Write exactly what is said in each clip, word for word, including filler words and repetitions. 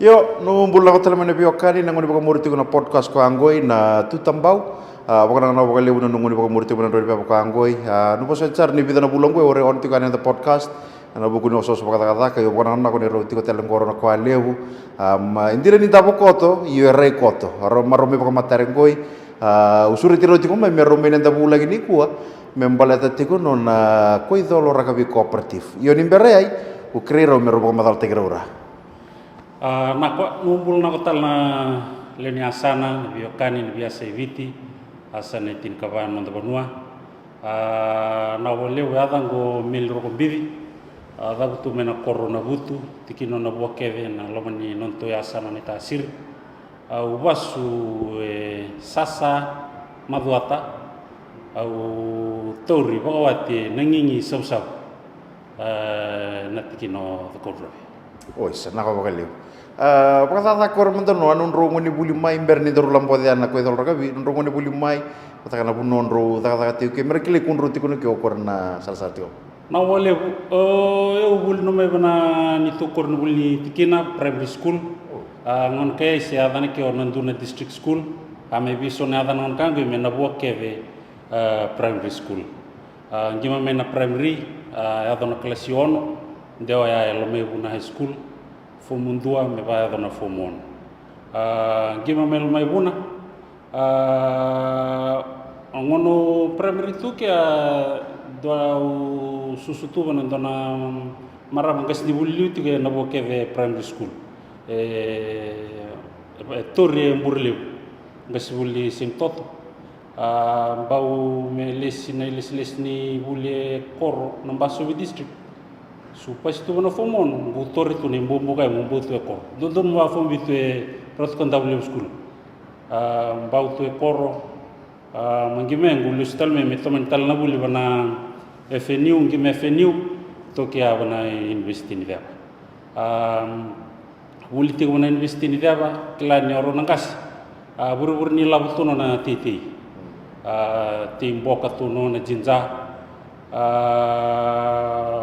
Io, nu bula nako tale mai na veiwekani, na gauna ni vakamuri tiko na podcast ko ya qoi na Tutabau. A, vakanakanaka vakalevu na noqu ni vakamuri tiko mai na drau ni veva ko ya qoi. A, nu vosoti sara ni vica na vula qoi au rai on tiko yani na podcast ena vuku ni osooso vakacakacaka, io vakanakanaka ni rau tiko tale qo rau na koya levu. A, ma e dina ni davo koto, io e rai koto. Rau, ma rau mai vakamatare qoi. A, au sureti rau tiko mai me rau mai na da vulagi nikua me baleta tiko nona Koicolo Rakavi Cooperative. Io ni bera yai, au kerei rau me rau vakamacalataki rau ra. A, na ko, nu bula nako tale na lewe ni yasana, na veiwekani, na veiyasa e Viti, yasana e tinikava na noda vanua. A, na vakalevu, yacaqu o Meli Rokobici. A, cavutu mai na koro Navutu, tikina o Navuakece, na loma ni nodatou yasana o Naitasiri. Au vasu e Sasa, Macuata. Au tauri vakawati e Nagigi, Savusavu. A, na tikina o Cakaudrove. Oi, sa naka vakalevu. A, vakacakacaka ko ra mada noa, nodrau gone vuli mai, bera ni daru laboca na Koicolo Rakavi, nodrau gone vuli mai, vakataka na vanua drau cakacaka tiko ke, me ra kilai ko drau tiko na ke o ko ra na sarasara tiko. Na vakalevu, o, au vuli nomai vana neitou koro ni vuli ni tikina, primary school. A, gauna ka yai se yacana ke o Naduna District School. A, me viso na yacana gauna ka qoi me Navuakece, a, Primary School. A, qima mai na primary, a, yaco na kalasi ono, dewa ya e Lomaivuna High School, fomu dua me vakayaco na fomu ono. A, qima mai Lomaivuna, a, gauna primary tu ke a dua au susu tu vana dua na marama qasenivuli liu tiko e Navuakece Primary School. E, e Tori e Burelevu, qasenivuli Saint Toto. A, bau me lesi na ilesilesi ni vuli e koro na Basovi District. Su pasi tu vana fomu ono, qu tori tu na ibuabuaka e mo bau tu e koro. Dodonu mo a fomu vitu e Ratu Kadavulevu School. A, bau tu e koro. A, ma qima qu lesu tale mai me tomani tale na vuli vana F N U, qima F N U, toki a vana University ni Ceva. A, vuli tiko vana University ni Ceva, kila ni o rau na qase. A, vurevure ni lavo tu nona teitei. A, tei boka tu nona jinja. A,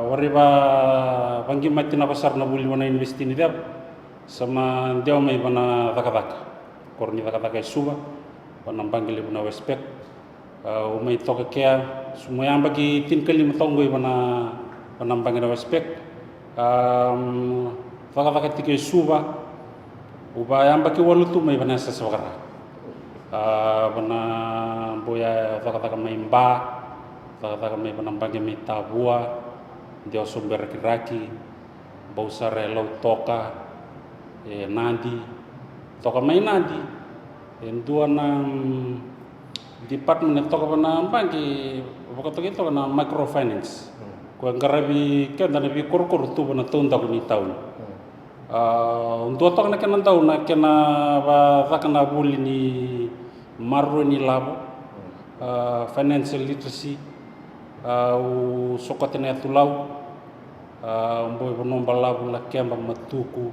warai va, vaqimati nako sara na vuli vana University ni Ceva. Sa ma dewa mai vana cakacaka. Koro ni cakacaka e Suva, vana baqe levu na Westpac. A, au mai toka kea, su mai yabaki tinikalima toka qoi vana, vana baqe na Westpac. A, cakacaka tiko e Suva, au va yabaki walu tu mai vana yasayasa vakara. A, vana boya cakacaka mai Ba, cakacaka mai vana baqe mai Tavua, dewa sobu e Rakiraki, bau sara e Lautoka, e Nadi, toka mai Nadi, e dua na, mm, department e toka vana baqe, vakatokai toka na microfinance. Ko e qaravi keda na veikorokoro tu vana taudaku ni tauni. A, dua toka na kena dau na kena vacaka na vuli ni maroroi ni lavo, a, financial literacy, a, au sokota na yatu Lau, a, bau e Vanua Balavu, Lakeba, Matuku,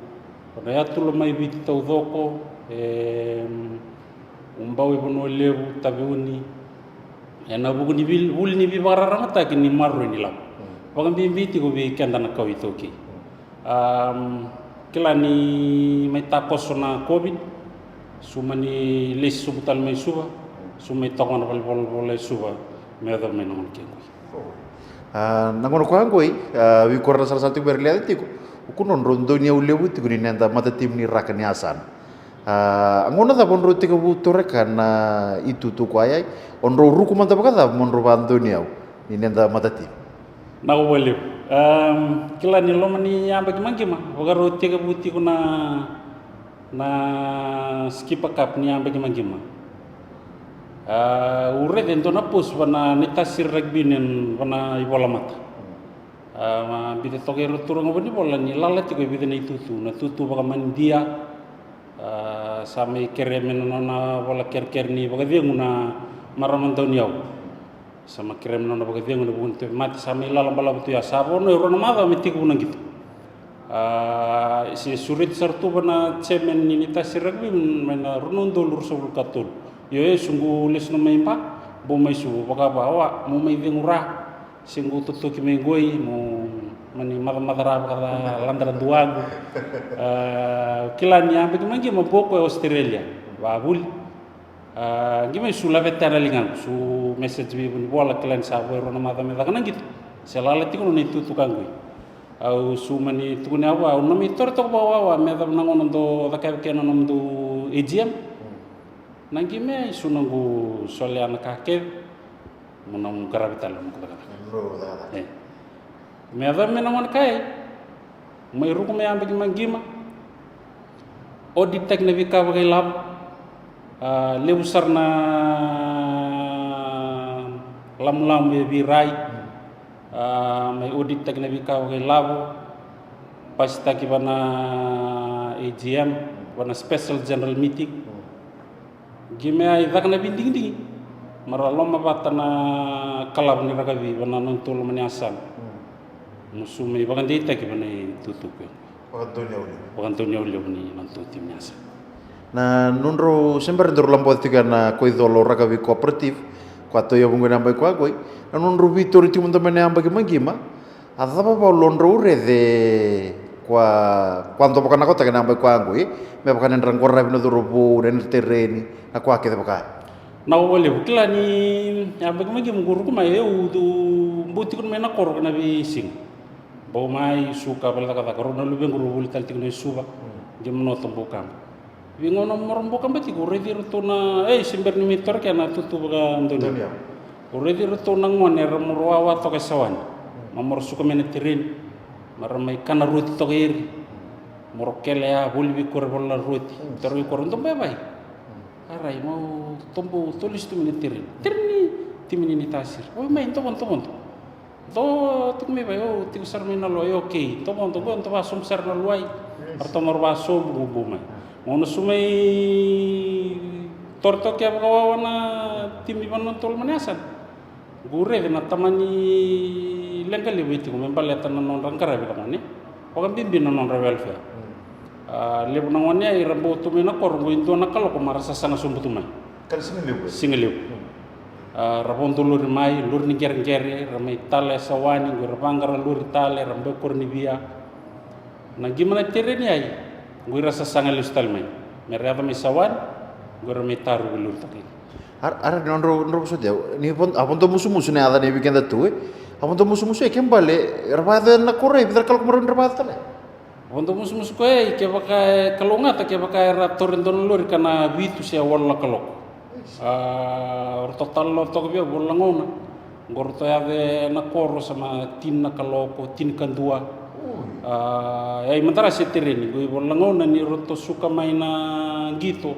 na yatu Lau mai Viti taucoko, e, au bau e Vanua Levu, Taveuni, ena vuku ni vuli ni veivakararamataki ni maroroi ni lavo. Vakabibi tiko vei keda na kawa iTaukei. Kila ni mai takoso na COVID, su mani lesi sobu tale mai Suva, su mai toka na valenivolavola e Suva me yacova mai na gauna kei qoi. A, na gauna koya qoi, a, vei iko ra na sarasara tiko, vei ira na lewe tiko, o kua nodrau dauniyau levu tiko ni neda matatimu ni raka ni yasana. A, gauna cava o drau tekivu taura ka na itutu koya, o drau ruku mada vakacava mo drau vadauniyau ni neda matatimu? Na uvalevu. Kila ni loma ni yabaki maqima, vakarau tekivu tiko na, na Skipper Cup ni yabaki maqima. A, au raica e dua na post vana Naitasiri Rugby Union vana ivolamata. A, ma biuta toka ira turaga vanivola ni lala tiko e vica na itutu, na tutu vakamanidia. A, sa mai kerea me na nona vola kerekere ni vakacegu na marama dauniyau. Sa mai kerea me na nona vakacegu na vuku ni tauvimate, sa mai lala balavu tu ya, sa vo na rua na macawa me tekivu na qito. A, se sureti sara tu vana chairman ni Naitasiri Rugby mai na rua na udolu ruasagavulu ka tolu. Io, e su qu lesu na mai Ba, bau mai Suva, vakava, oa mo mai cegu ra. Se qu totoki mai qoi mo Mani macamaca ra vakaca ladra duaqu. Kila ni a baki maqi ma boko e Australia vavuli. Qi mai su laveta na ligaqu, su message vei vunivola, kila ni sa vo e rua na maca me caka na qito. Se lala tiko na itutu ka qoi. Au su mani tukuni ava, au na mai tore toka vakawawa me cava na gauna do cakava kena nomudou A G M. Na qi me ai su noqu solea na ka kece. Mo na qaravi tale na noqu cakacaka. Me yacova me na gone kai mai ruku me yabaki maqima. Audit taki na veika vakailavo. Levu sara na lamulamu e virai. Mai audit taki na veika vakailavo. Pasitaki vana A G M, vana special general meeting. Qi me ai caka na vidigidigi. Mara loma vata na kalavu ni rakavi vana nona tolu mani asana. Musu mai vakadeitaki vana itutu ke. Vakadoni au levu. Vakadoni au levu ni nona tolu timi ni asana. Na nodrau se bera ni drau laboca tiko ya na Koicolo Rakavi Cooperative. Ko a tau yavu qoi na yabaki ko a qoi. Na nodrau vitori tiko mada mai na yabaki maqima. A cava vau lo drau rece kua, kua dau vakanakotaki na yabaki kua qoi, me vaka na nodra qoravi na cauravou, na nodra tereni, na kua kece vaka. Na o valevu kila ni yabaki maqi muqu ruku mai e ucu bau tiko mai na koro kena veisiga. Bau mai suka vale cakacaka rau na luvequ rau voli tale tiko na i Suva. Qi manoto bau kaba. Veigauna moro bau kaba tiko, raici iratou na, ei, se bera ni mai tore kena tutu vakadonui. Raici iratou na gone era moro wawa toka e sawani. Ma moro suka mai na tereni. Mara mai kana roti toka iri. Moro kele ya, voli vei kore vola na roti. Taro vei kore, doba e vai. Arai, mau tobo, tolisi tu mai na tereni. Tereni, timi ni tasiri. Oi mai, dobo, dobo, dobo. Do tiko mai vei au, tiko sara mai na luai, okei. Tobodo qo, do vasobu sara na luai. Aratou maro vasobu qo, bau mai. Gauna su mai toro toka vakawawa na timi vana tolu mani asana. Qu raici na tamani leqa levu e tiko me baleta na nodra qaravi na gone. Vakabibi na nodra welfare. A levu na gone ai ra bau tu mai na koro qo e dua na kaloko mara sasaga sobu tu mai. Siga levu. A ra vodo lori mai, lori ni qereqere, ra mai tala e sawani, qo ra vaqara lori tale, ra bau koro ni via. Na qima na tereni ai, qo ira sasaga lesu tale mai. Me ra yaco mai sawani, qo ra mai taru qo lori tale. Ara, ara, nodrau, nodrau sotia, ni a vodo musumusu na yaca ni vei keda tu, e. A vodo musumusu e ke bale, ra vayaco na koro e, vica ra kaloko marau ni ra vayaco tale. Vodo musumusu koya e, kevaka e kalougata, kevaka era tore dua na lori ka na vitu se walu na kaloko. A, ratou talanoa toka vei au, vola na gauna. Qo ratou yaco ena koro sa ma tini na kaloko, tini ka dua. A, e ai madara se tereni, qo i vola na gauna ni ratou suka mai na qito.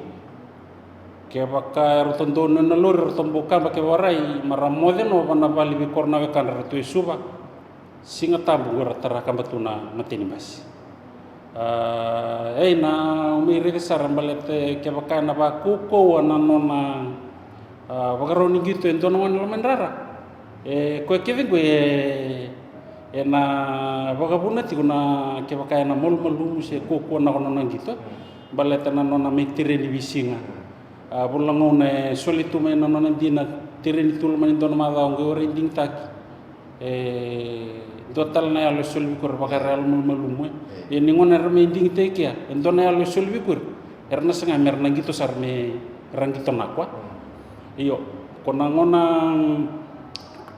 Kevaka e ratou donu ena lori, ratou bau kaba ke warai, ma ra moce nova na vale vei koro na wekadra ratou e Suva. Siga Tabu qo ra tara kaba tu na mateni basi. A, ei na, au mai raica sara baleta kevaka ena vakaukauwa na nona, a, vakarau ni qito e dua na gone lomadrara. E koya kece qo e, ena vakavuna tiko na kevaka ena malumalumu se kaukaua na nona qito. Baleta na nona mai tereni veisiga. A, vola na gauna e soli tu mai na nona dina tereni tolu mani dua na macawa qo e warai digitaki. E dua tale na yalo e soli vei koya vaka era yalo malumalumu e. Ia ni gona era mai digitaki kea, e dua na yalo e soli vei koya. Era na saga me ra na qito sara me ra qito na kua. Io, ko na gona,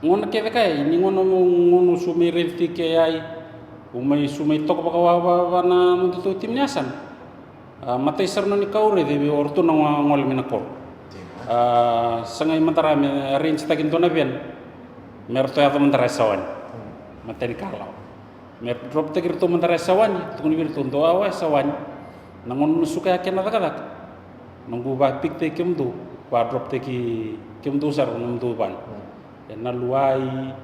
gona kece ka e, ni gona, gona su mai raici ke ai, u mai su mai toka vakawawa na nodatou timi ni asana. A, matai sara noni ka au raici vei o ratou na gole mai na koro. A, sagai madara me arrange taki dua na van. Me ratou yaco madara e sawani. Matai ni ka lawa. Me drop taki ratou madara e sawani, tukuni vei ratou dou wawa e sawani. Na gauna na suka ya kena cakacaka. Noqu va pick taki kemudou, va drop taki kemudou sara na nomudou vale. E Naluwai,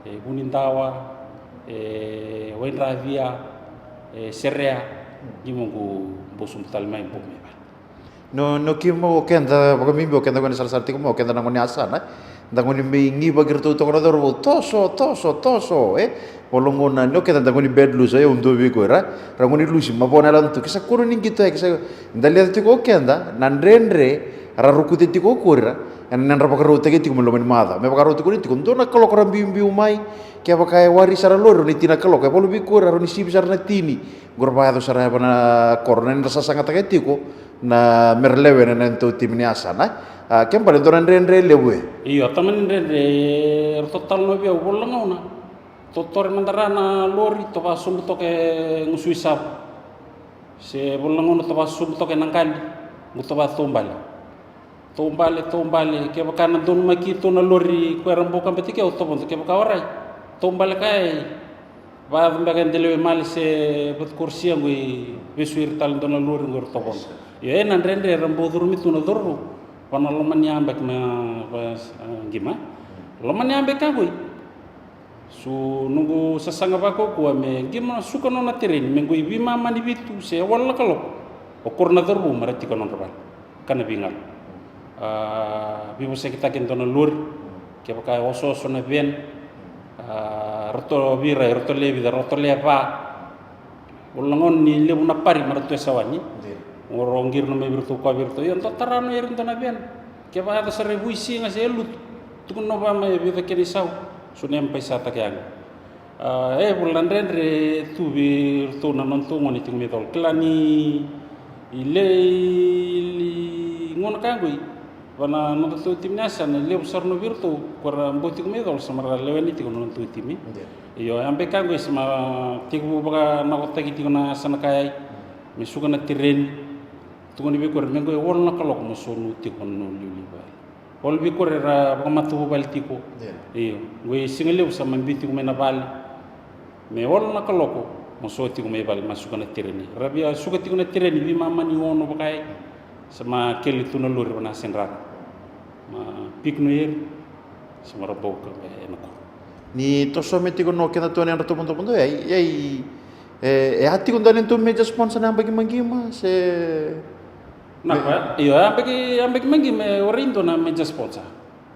e Vunidawa, e Waidracia, e Serea, qi mo qu bau sobu tale mai bau mai vale. No, no kima o keda, vakabibi o keda qo ni sarasara tiko mai, o keda na gone yasana, da gone mai givaki ratou toka na cauravou, toso, toso, toso, e? Vola gona ni o keda da gone bad lusi, e, au dua vei koya, ra gone lusi, ma vo na yalo tu, ke sa koro ni qito, e, ke sa, da leca tiko o keda, na dredre, ra rukuta tiko o koya, Ena nodra vakarautaki tiko me loma ni macawa. Me vakarautaki tiko, dua na kaloko ra biubiu mai, kevaka e wari sara lori, rawa ni tini na kaloko. E valu vei koya, rawa ni sivi sara na tini. Qo ra vakayaco sara e va na koro, na nodra sasagataka tiko na mera lewena na nodatou timi ni yasana. A, ke bale dua na dredre levu e. Io, tamani dredre, ratou talanoa vei au, vola na gauna. Totore mada ra na lori, tou vakasobu toka e Gusuisava. Se vola na gauna tou vakasobu toka e Naqali, qo tou vakataubale. Taubale, taubale, kevaka na donumaki tu na lori ko era bau kabati ke au tovodo, kevaka warai. Taubale ka e, vayaco beka e delewe male se vatukorosia qo i vesu ira tale dua na lori qo era tovodo. Io, e na dredre era bau curumi tu na cauravou. Va na loma ni yabaki ma, va, a, qima. Loma ni yabaki ka qo i. Su noqu sasaga vakaukauwa me qima suka nona tereni, me qo i veimama ni vitu se walu na kaloko. O koro na cauravou mera tiko nodra vale. Ka na veigalu. A, veivosakitaki e dua na lori. Kevaka e osooso na veni. A, ratou vei ira, ratou lewe vica, ratou lewe va. Vola na gauna ni levu na pari mera tu e sawani. Qo ra oqiri na mai vei iratou, koya vei iratou. Io, dou tara no ira dua na veni. Kevaka yaco sara e vuisiga se e lutu. Tukuna vaka mai e vica kena isau. Su na yame paisataka yaga. A, e, vola na dredre tu vei iratou na nodatou gone tiko mai Colo. Kila ni i le, i gauna ka qo i. Va na nodatou timi ni yasana, levu sara na vei iratou, ko ra bau tiko mai Colo, sa mera lewena tiko na nodatou timi. Io, yabaki ka qo i sa ma tekivu vakanakotaki tiko na yasana ka yai. Me suka na tereni. Tukuni vei koya me qo e walu na kaloko mo so nu tiko na liuliu vale. Walu vei koya era vakamatavuvale tiko. Io, qo e siga levu sa ma biu tiko mai na vale. Me walu na kaloko mo so tiko mai vale ma suka na tereni. Ra via suka tiko na tereni veimama ni ono vaka e. Sa ma kele tu na lori va na sedrara. Ma pik no eri. Sa mera bau ka me ena koro. Ni toso me tiko no keda tu ena yadra tovodovodo, e, e, e, e a tiko dua na nodatou major sponsor na yabaki maqima, se. Na, io, yabaki, yabaki maqima, e, o rai dua na major sponsor.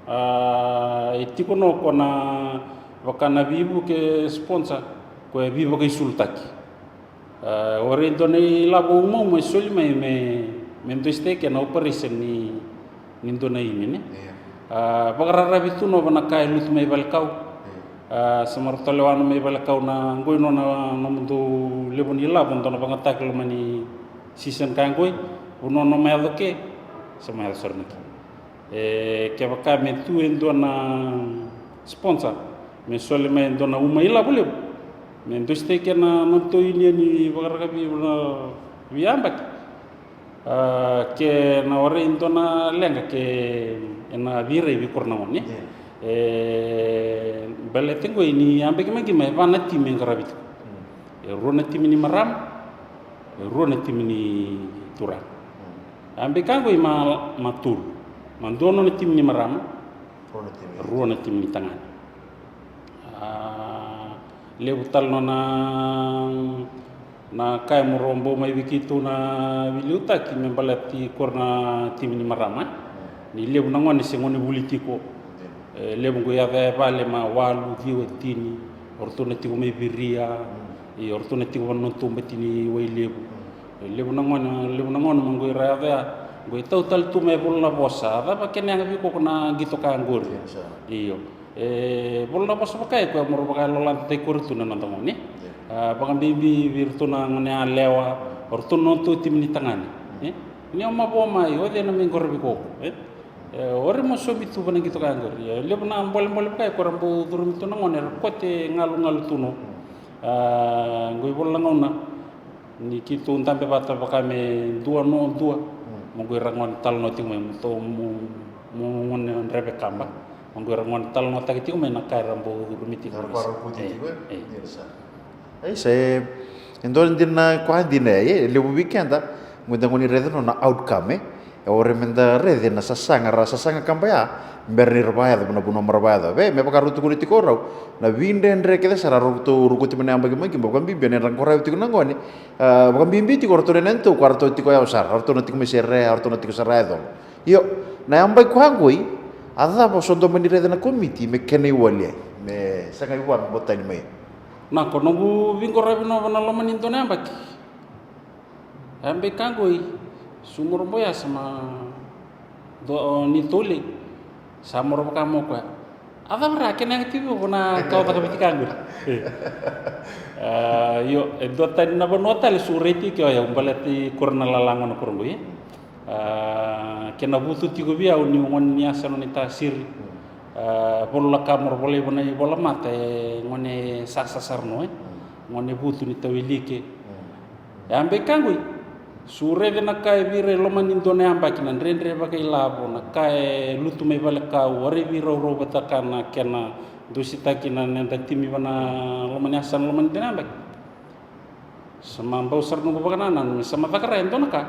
A, e tiko no ko na vaka na veivuke sponsor, ko e veivakaisulutaki. A, o rai dua na ilavo umauma e soli mai me, me dua stage ena operation ni, ni dua na imi, ne? A, vakararavi tu no va na ka e lutu mai valekau. A, sa mera tolewa no mai valekau na qo i no na, nomudou levu ni ilavo, dua na vagataki loma ni season ka qo i, vu no na ma yaco ke, sa ma yaco sara na ki. E, kevaka me tu e dua na sponsor me soli mai e dua na uma ilavo levu me dua stage ena nodatou union ni vakarakavi na veiyabaki. A, ke na warai dua na leqa ke ena veirai vei koro na gone. E, baleta qo i ni yabaki maqima e va na timi e qaravi tiko. E rua na timi ni marama, e rua na timi ni turaga. Yabaki ka qo i ma, ma tolu. Ma dua nona timi ni marama, rua na timi ni tagane. A, levu tale nona na ka e mo rau bau mai vei keitou na veiliutaki me baleti koro na timi ni marama. Ni levu na gone se gone vuli tiko. E, levu qo yaco e vale ma walu, ciwa, tini. O ratou na tiko mai Viria. Io, o ratou na tiko va na nodatou bati ni Wailevu. E, levu na gone, levu na gone ma qo ira yaco ya. Qo e tau tale tu mai Vula na Vosa. A cava kena yaga vei koko na qito ka qori. Io. E, Vula na Vosa vaka e koya mo rau vakayaloladetaki kori tu na noda gone. A, vakabibi vei iratou na gone yalewa. O ratou na nodatou timi ni tagane. E, ni o mavoa mai, o cei na mai qaravi koko. E, E, o ira mo saumi tu va na qito ka qori. E, levu na bolebole vaka e ko ra bau curumi tu na gone, era kote galugalu tu no. A, qo i Vula na gauna ni keitou dabe vata vaka me dua no dua. Mo qo ira gone talanoa tiko mai, mo tou, mo, mo gone dreve kaba. Mo qo ira gone talanoataki tiko mai na ka era bau curumi tiko. E, e. Aisa, e, e dua dina na koya dina, e, e levu vei keda, qo da goni raica no na outcome, e. E ore me da raica na sasaga, ra sasaga kaba ya, bera ni ra vakayaco, na vanua mera vakayaco. E, me vakarau tukuni tiko rau, na veidredre kece sara, rau tou rukuti mai na yabaki maqima, vakabibi, ni ra qaravi tiko na gone, a, vakabibi tiko, ratou na nena tou, ko ratou tiko yau sara, ratou na tiko mai Serea, ratou na tiko sara e Colo. Io, na yabaki koya qoi, a cava so dua mani raica na komiti, me kena iwali ai, me sagai vua, me botani mai. Na ko noqu viqoravi nova na loma ni dua na yabaki. Yabaki ka qoi, sumorobo yasa ma do, o, ni tole. Sa mora vaka mo koya. A cava ra kena yaga tiko vua na ka o caka vei tika qori. Io, e dua tani na vanua tale su rai tiko o yau baleta i koro na lalago na koro qoi. Kena vutu tiko vei au ni gone ni yasana ni tasiri. Vololaka mora volai vua na ivola mata e gone sasa sara no e gone vutu ni tawilike. E a bai ka qoi. Su raica na ka e vira e loma ni dua na yabaki na dredre vakailavo na ka e lutu mai vale kau warai viraurau vataka na kena dusitaki na neda timi vana loma ni yasana loma ni dua na yabaki. Sa ma bau sara noqu vakanananu me sa ma caka ra e dua na ka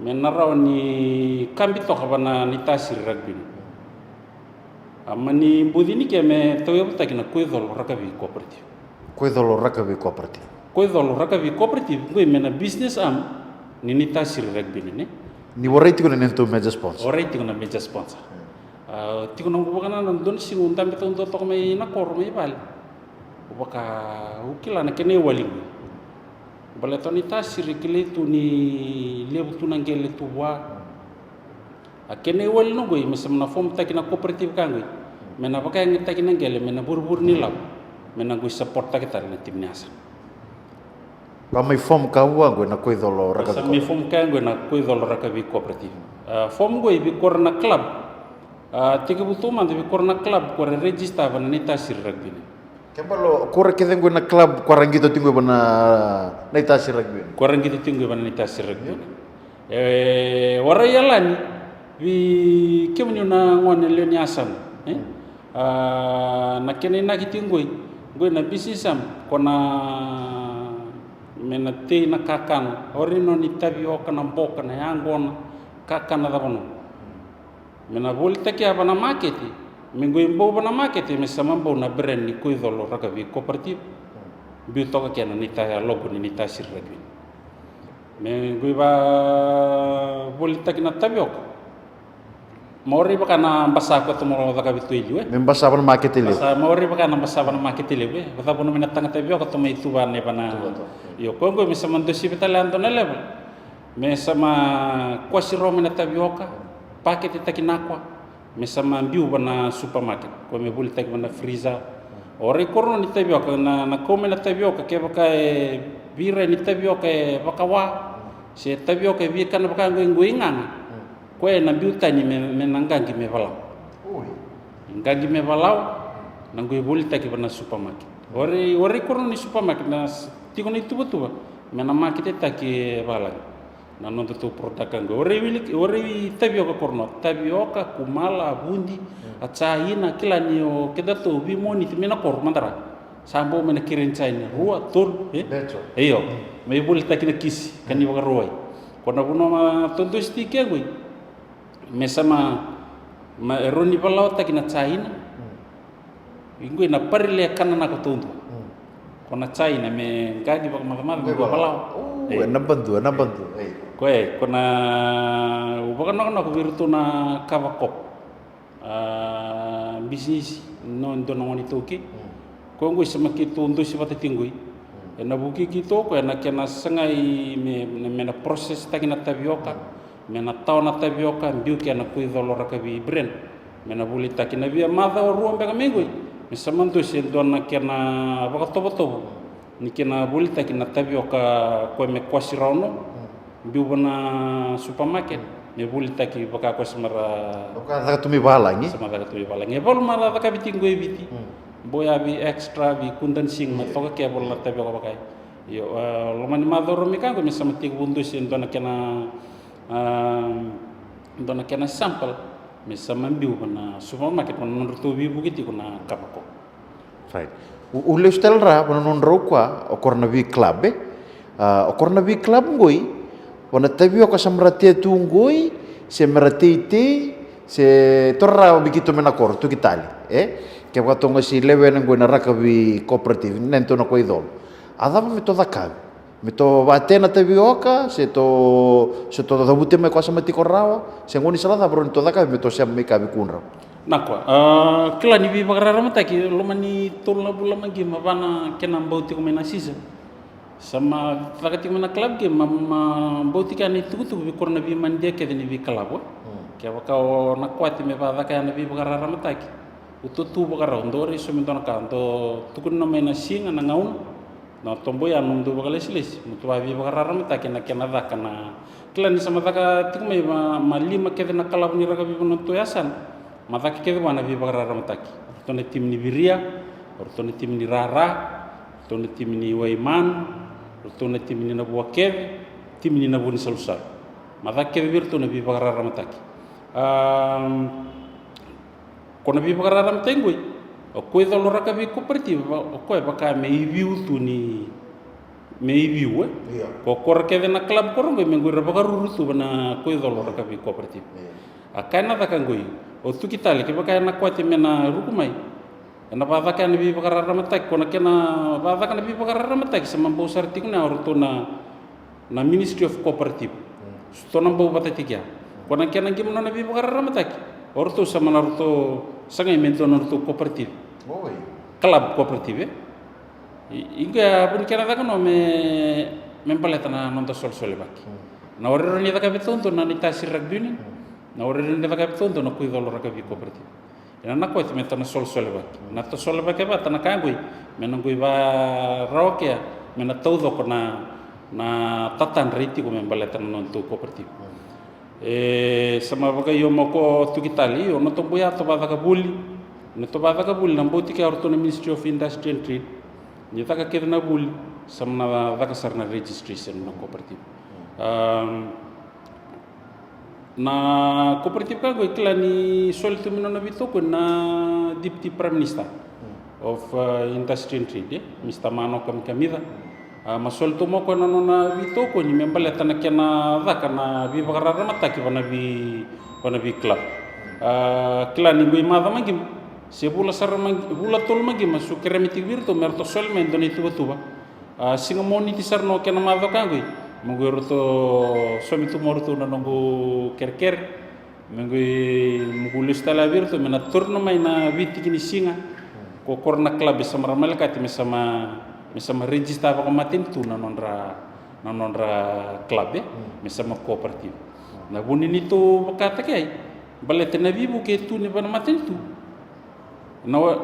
me na rawa ni kabi toka vana ni tasiri rugby ni. A mani buci ni ke me tauyavutaki na koicolo rakavi cooperative. Koicolo rakavi cooperative. Koicolo rakavi cooperative qoi me na business arm ni ni tasiri rugby ni ne. Ni warai tiko na nenatou major sponsor. Warai tiko na major sponsor. Tiko na noqu vakanananu dua na siga u dabe tau dua toka mai na koro mai vale. Vaka u kila na kena iwali qoi. Baleta ni tasiri kilai tu ni levu tu na qele tu vua. A kena iwali na qoi me sa na fomutaki na cooperative ka qoi me na vakayagataki na qele me na vurivuri ni lavo me na qoi supporttaki tale na timi ni yasana. Ka mai fom ka vua qoi na koicolo rakavi. Sa mai fom ka qoi na koicolo rakavi cooperative. Fom qoi vei kora na club. Tekivu tu mada vei kora na club kora register vana ni tasiri rakavi. Kebalo kura kece qoi na club kura qito tiko qoi vana na itasi rugby. Kura qito tiko qoi vana na itasi rugby. E warai yalani vi kemuni na gone lewe ni asana. Na kena inaki tiko qoi qoi na bisisam ko na me na tei na kakana ori no ni tavioka na boka na yaqona kakana cava no. Me na volitaki ya va na makete me qoi bau va na makete me sama bau na brand ni koicolo rakavi cooperative. Biu toka kena ni ta logo ni ni tasiri rakavi me qoi va volitaki na tavioka. Ma ori vaka na basa ko tomo cakavi tu i liu e me basa va na makete liu. Basa ma ori vaka na basa va na makete liu e vacava no me na taga tavioka tomo i tu va na i va na. Io ko qoi me sama dosi vitale a dona level. Me sa ma kuasi rawa mai na tavioka paketetaki na kwa me sa ma biu va na supermarket ko me volitaki va na freezer. O rai korona ni tavioka na kau mai na tavioka kevaka e vira ni tavioka e vakawa se tavioka e via kana vaka qoi qoi gaga. Koya e na biu tani me na qaqi me valawa. Qaqi me valawa na qoi volitaki va na supermarket. O rai korona ni supermarket na tiko na ituvatuva me na maketetaki e valagi. Na noda tou porodaka qo o rei wili o rei tavioka koronoa tavioka kumala vudi a caina kila ni o keda tou vi moniti me na koro madara. Sa bau me na kere ni caina rua tolu e io me ivolitaki na kisi ka ni vakarowai. Ko na vanua ma todosi ti ke qoi me sa ma e roni valawataki na caina. I qoi na parile e kana nako taudua. Ko na caina me qaqi vakamacamaca me valawa. E na badua na badua. Ko e ko na vakanakonako vei iratou na kava kop. Bisinisi no dua na gone iTaukei. Ko qoi sa ma keitou dosi vata ti qoi. E na vuki keitou ko e na kena sagai me na process taki na tavioka. Me na tawa na tavioka biu kei na koicolo rakavi brand. Me na volitaki na via macawa rua beka me qoi me sa madosi e dua na kena vakatovotovo ni kena volitaki na tavioka koya me kwasi rawa no biu va na supermarket me volitaki vaka koya sa mara. Vaka caka tu mai valagi. Sa ma caka tu mai valagi e valu mara cakavi ti qoi e Viti. Boya vi extra vi kudansing ma toka ke valu na tavioka vaka. Io loma ni macawa rua me ka qoi me sa ma tiko vudosi e dua na kena dua na kena sample me sa ma biu va na supermarket va na nodratou veivuke tiko na kava ko. Right. U lesu tale ra va na nodrau kua o kora na vei club e o kora na vei club qoi va na tavioka sa mera tea tu qoi se mera teitei se torara va me keitou me na koro tuki tale e kevaka tou qasi lewena qoi na rakavi cooperative na tou na koicolo. A cava me tou cakavi? Me to vatea na tavioka se to se to cavutia mai ko a sema tiko rawa se goni sala cava rau ni to cakavi me to sema mai ka vei kudrau. Na koa kila ni veivakararamataki loma ni tolu na vula maqi ma va na kena bau tiko mai na sisa. Sa ma caka tiko mai na club game ma bau tiko ya na itukutuku vei koro na veimanidia kece ni veikalavu. Kevaka o na kwati me vacaka ya na veivakararamataki, o tou tu vakarau, dou rai so me dua na ka, dou tukuna mai na siga, na gauna, na toboya, nomudou vakalesilesi mo tou a veivakararamataki na kena caka na, kila ni sa ma caka tiko mai ma, ma lima kece na kalavu ni rakavi vua na nodatou yasana, ma caka kece vua na veivakararamataki. O ratou na timi ni viria, o ratou na timi ni rara, o ratou na timi ni waimanu, o ratou na timi ni navua kece, timi ni navua ni salusalu. Ma caka kece vei iratou na veivakararamataki. Am, ko na veivakararamataki qoi, o Koicolo Rakavi Cooperative, o koya vaka me iviu tu ni, me iviu, e? Io. Ko kora kece na club koro qoi, me qoi ra vakaruru tu va na Koicolo Rakavi Cooperative. Io. A kaya na caka qoi, o Tuki Tale, kevaka e na kwati me na ruku mai, e na vacaka ya na veivakararamataki, ko na kena vacaka na veivakararamataki, sa ma bau sara tiko na o ratou na, na Ministry of Cooperative. Mm. So tou na bau vata tiko ya. Ko na kena qima nona veivakararamataki, o ratou sa ma na ratou sagai me dua na ratou cooperative. Oi. Club cooperative, e? I, i qo ya vu ni kena caka no me, me baleta na noda solesolevaki. Mm. Na o ira ni caka vei tou dua na Naitasi Rugby Union, mm, na o ira ni caka vei tou dua na Koicolo Rakavi Cooperative. Ena na kwati me tou na solesolevaki. Na tou solesolevaki vata na ka qoi, me na qoi varawa kea, me na taucoko na, na tatadra e tiko me baleta na nodatou cooperative. E sa ma vakaio mai ko Tuki Tale, io, na toboya tou vacaka voli. Na tou vacaka voli, na bau tiko ya o ratou na Ministry of Industry and Trade. Ni caka kece na voli, sa ma na caka sara na registration na cooperative. Am, Na cooperative ka qo e kila ni soli tu mai nona veitokoni na Deputy Prime Minister of, uh, Industry and Trade, eh, Mister Manoka Mikamica. A, ma soli tu mai o koya na nona veitokoni me baleta na kena caka na veivakararamataki vana vei, vana vei club. A, kila ni qo i macawa maqima se vula sara maqi-, vula tolu maqima, sa kerea me tiko vei iratou me ratou soli mai e dua na ituvatuva. A, siga Moniti sara na o kena macawa ka qoi, me qoi ratou saumi tu mai o ratou na noqu kerekere. Me qoi, me qoi lesu tale vei iratou me na tauri mai na veitiki ni siga. Ko kora na club e sa mara malekati me sa ma, me sa ma register vakamatanitu na nodra, na nodra club, e, me sa ma cooperative. Na vu ni neitou vakataki ai, baleta na veivuke e tu ni vakamatanitu. Na wa-,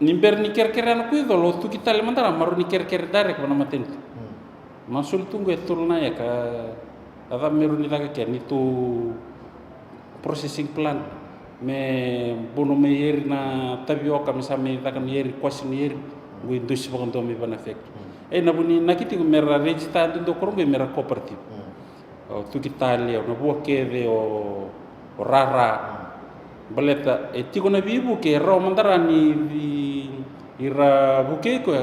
ni bera ni kerekere na Koicolo, o Tuki Tale mada ra, marau ni kerekere direct vana matanitu. Ma soli tu qo e tolu na eka, a cava me rawa ni caka kea, neitou processing plant, me bono mai eri na tavioka, me sa mai caka ni eri, kwasi ni eri, qo i dosi vakadua mai vana factory. E na vu ni naki tiko me ra register dodonu qo me ra cooperative. O Tuki Tale, o Navua kece, o, o Rara. Baleta e tiko na veivuke e rawa mada ra ni, ni ra vukei koya,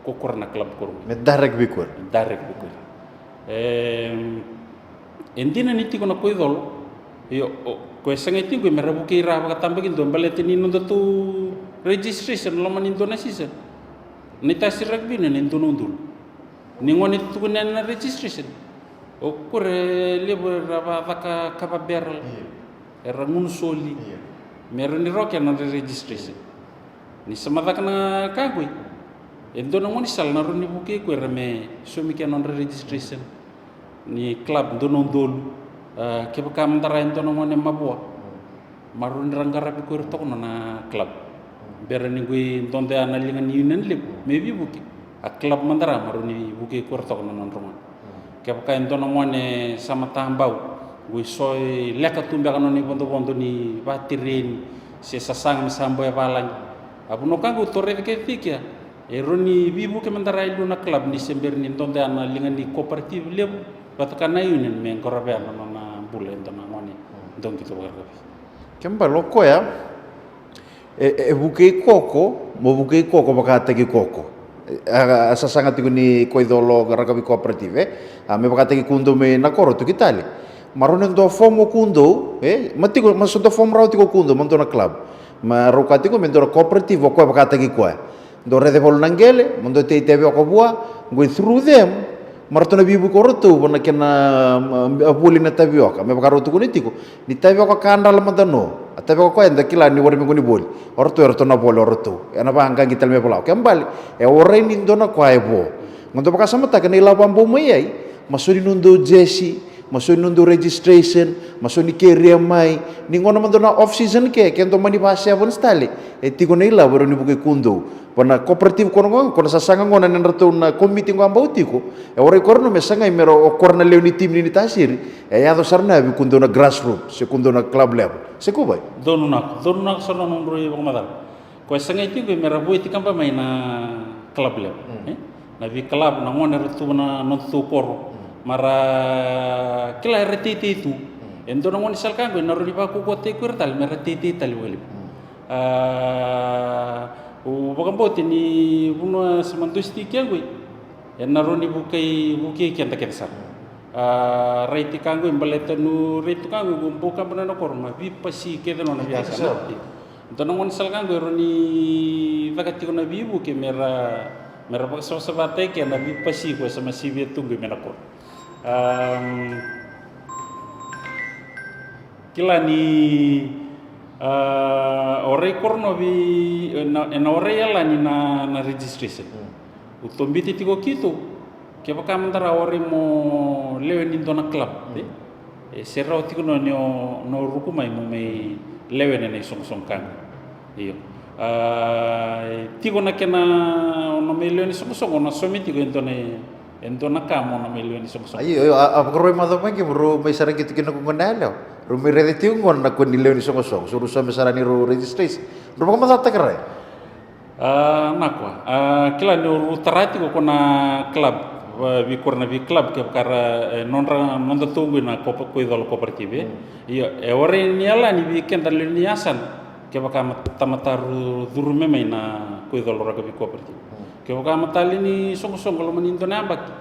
ko kora na club koro. Me direct vei koya. Direct vei koya. E, e dina ni tiko na Koicolo. Io, o, ko e sagai tiko me ra vukei ra vakatabakidua baleta ni nodatou registration loma ni dua na season. Naitasi Rugby Union e dua na udolu. Ni gone tukuni yani na registration. O kura e levu era vacaka kava barrel. Io. Era gunu soli. Io. Me ra ni roke na nodra registration. Ni sa ma caka na ka qoi. E dua na gone sala na rawa ni vukei ko era me saumi ke na nodra registration. Ni club dua na udolu. A, kevaka mada ra e dua na gone mavoa. Marau ni ra qaravi koya era toka na club. Bera ni qoi dodoya na liga ni union levu me veivuke. A club mada ra marau ni vukei koya era toka na nodra gone. Kevaka e dua na gone sa matabau, qoi so e leka tu beka nona ivodovodo ni vatireni se sasaga me sa boya valagi. A vuna ka qo tou raica kece tiko ya. E rawa ni veivuke mada ra e liu na club ni se bera ni dodoya na liga ni cooperative levu vata ka na union me qaravi na nona bula e dua na gone. Dua qito vakarakavi. Kena ibalebale o koya e, e vukei koko, mo vukei koko vakataki koko. E, a, a sasaga tiko ni Koicolo Rakavi Cooperative, e? A, me vakataki kudou mai na koro Tuki Tale. Marau ni dua fomu o kudou, e? Ma tiko, ma so dua fomu rawa tiko o kudou, ma dua na club. Ma rau ka tiko me dua na cooperative o koya vakataki koya. Dou raica e valu na qele, mo dou tei tavioka vua, qoi through them, ma ratou na veivuke o ratou, vua na kena, a, a voli na tavioka, me vaka rau tukuna tiko, ni tavioka ka drala mada no, a tavioka koya eda kila ni warai me qo ni voli, o ratou, e ratou na voli o ratou, ena vaqaqi tale me vola, o kena ibalebale, e warai ni dua na koya e vo. Qo dou vakasamataka na ilavo a bau mai ai, ma so ni nodou jersey, Ma so ni nodatou registration, ma so ni keria mai, ni gauna mada na off season ke, ke dou mani va sevens tale, e tiko na ilavo e rawa ni vukei kudou. Va na cooperative ko na gauna, ko na sasaga gauna ni nodratou na komiti gauna bau tiko, e warai ko ra no me sagai me ra o ko ra na lewe ni timi ni tasiri, e yaco sara na yavi kudou na grassroot, se kudou na club level. Se ko vai? Donu nako, donu nako sara na nodrau ivakamacala. Ko e sagai tiko me ra vueti kaba mai na club level. Na vei club na gone ra tu na nodatou koro. Ma ra kila era teitei tu. E dua na gone sala ka qo e na rawa ni vakaukauataki ko ira tale me ra teitei tale vakalevu. Au vakabauta ni vanua sa madusi tiko ke qo e na rawa ni vukei, vukei keda kece sara. Raiti ka qo baleta niu raiti ka qo bau kaba na nona koro ma veipasi kece nona veiyasana. Dua na gone sala ka qo e rawa ni caka tiko na veivuke me ra, me ra vakasavasavataki kina na veipasi ko e sa mai sivia tu qo mai na koro. Kila ni, a, orai koro novi, e na, e na orai yalani na, na registration. Au tobiti tiko keitou, kevaka mada ra orai mo lewe ni dua na club, e, e se rawa tiko no ni o, no ruku mai mo mai lewe na, na isoqosoqo ka qo. Io. A, tiko na kena o na mai lewe ni soqosoqo, o na saumi tiko e dua na, e dua na ka mo na mai lewe ni soqosoqo. Io, io, a, a vakarau macawa mai qo, rau mai sara qito kina ko gona yalewa. Rau mai raica tiko gona na kua ni lewe ni soqosoqo. So rau saumi sara ni rau registration. Rau vakamacataki rai. A, na kua. A, kila ni rau tara tiko ko na club. Vei ko ra na vei club kevaka ra, e, nodra, nodatou qo na kopa, ko icolo cooperative. Io, e warai ni yalani vei keda lewe ni yasana. Kevaka ma, tamata ru, curu me mai na ko icolo rakavi cooperative. Kevaka mata lewe ni soqosoqo loma ni dua na yabaki.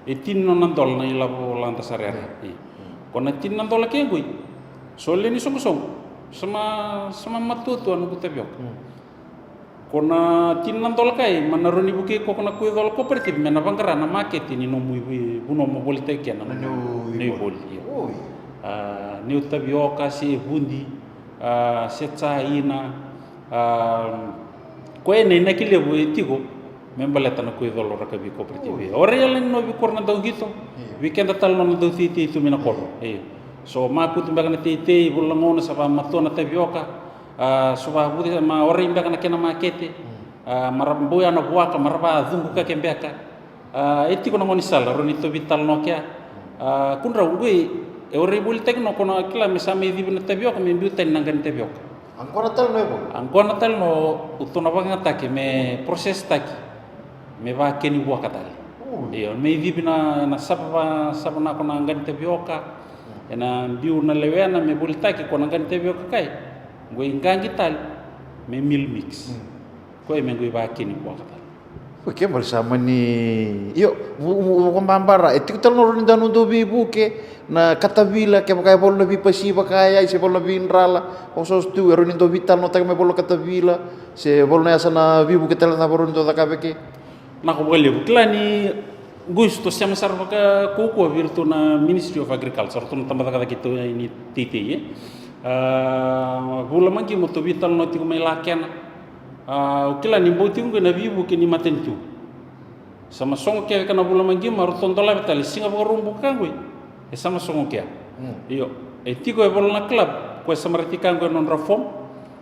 E tini nona dola na ilavo lada sara yara. Ko na tini na dola ke qoi. So lewe ni soqosoqo. Sa ma, sa ma matuatua na noqu tavioka. Ko na tini na dola kai, ma na rawa ni vukei ko na ko icolo cooperative me na vaqara na makete ni nomu i, vanua mo volitaki kina na nomu ivoli. Io. A, niu tavioka se vudi, a, se jaina, a, ko e na inaki levu e tiko me baleta na ko icolo rakavi cooperative. Io. Orai yalani no vei ko ra na dau qito, vei keda tale no na dau teitei tu mai na koro. Io. So makutu beka na teitei, vula na gauna sa vamatua na tavioka, a, so vavuce ma orai beka na kena makete. A, ma ra bau ya na vuaka, ma ra vacuqu ka ke beka. A, e tiko na gaunisala, rawa ni tou veitalanoa kea. A, kudrau qoi, e warai volitaki no ko na kila me sa mai civi na tavioka, me biu tani na qani tavioka. Aqona tale no e voli. Aqona tale no, tou na vakayagataki, me process taki, me vakeni vuaka tale. Io, me civi na, na sava, sava na ko na qani tavioka. E na biu na lewena, me volitaki ko na qani tavioka kai. Qoi qaqi tale, me meal mix. Ko e me qoi vakeni vuaka tale. Ko ke bale sa mani, io, vu, vu, vu, ko babara, e tiko tale no rawa ni dau dau veivuke, na katavila, kevaka e volo na veipasi, vaka e ai, se volo na veidrala, o so tu, e rawa ni dau veitalanoataki me volo na katavila, se volo na yasa na veivuke tale cava rawa ni dau cakava ke. Na ko vakalevu, kila ni Qo sa tou sema sara vakaukauwa vei iratou na Ministry of Agriculture, ratou na tabacakacaka keitou ni teitei, e. A, vula maqi mo tou veitalanoa tiko mai Lakena. A, au kila ni bau tiko qo na veivuke ni matanitu. Sa ma sogo kece ka na vula maqi ma ratou dolavi tale siga Vakaraubuka qo. E sa ma sogo kea. Mm. Io. E tiko e volo na club, ko e sa ma ra tiko qo e nodra form.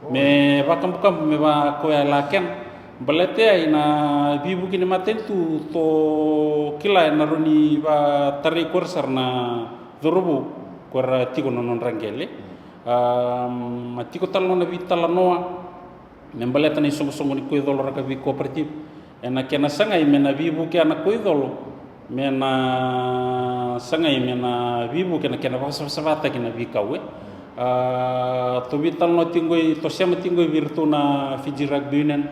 Me vakabukabua me vaka koya e Lakena. Baleta ya i na veivuke ni matanitu, tou kila e na rawa ni vatarai ko ira sara na cauravou ko era tiko na nodra qele. A, ma tiko tale na nona veitalanoa me baleta na isoqosoqo ni koicolo rakavi cooperative. E na kena sagai me na veivuke na koicolo, me na sagai me na veivuke na kena vakasavasavataki na veikau, e. A, tou veitalanoa tiko qo i, tou sema tiko qo i vei iratou na Fiji Rugby Union.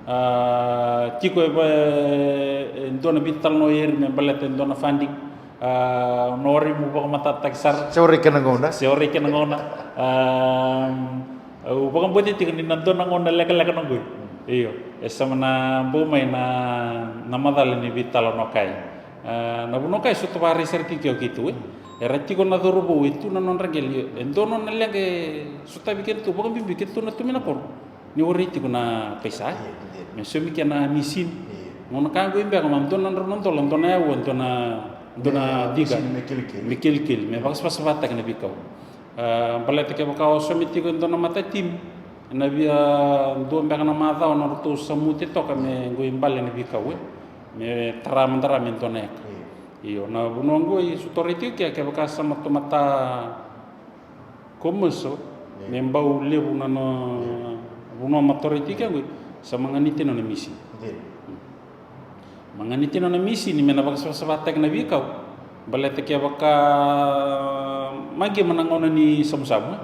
A, tiko e va, e dua na veitalanoa i ira me baleta e dua na funding. A, na warai mo vakamatatataki sara. Se warai kena gauna. Se warai kena gauna. A, au vakabauta tiko ni na dua na gauna lekaleka na qoi. Io, e sa ma na bau mai na, na macala ni veitalanoa kai. A, na vanua kai sa tou varai sara tiko keitou, e. Era tiko na cauravou e tu na nodra qele, e dua nona leqa e sotavi keitou, vakabibi keitou na tu mai na koro. Ni warai tiko na paisa, e. Me saumi kena misini. Gauna ka qoi beka ma dua na drau na dola, dua na yaua, dua na dua na diga me kelikeli, me vakasavasavataki na veikau. A, baleta kevaka o saumi tiko e dua na matatimi ena via dua beka na macawa na ratou samuti toka me qoi bale na veikau, e me tara mada ra me dua na eka. Io, na vanua qo e so tarai tiko kea, kevaka sa matou mata commercial, me bau levu na, na vanua ma tarai tiko kea qo, sa magani tiko na misini. Magani tiko na misini me na vakasavasavataki na veikau. Baleta kevaka maqima na gauna ni samusamu,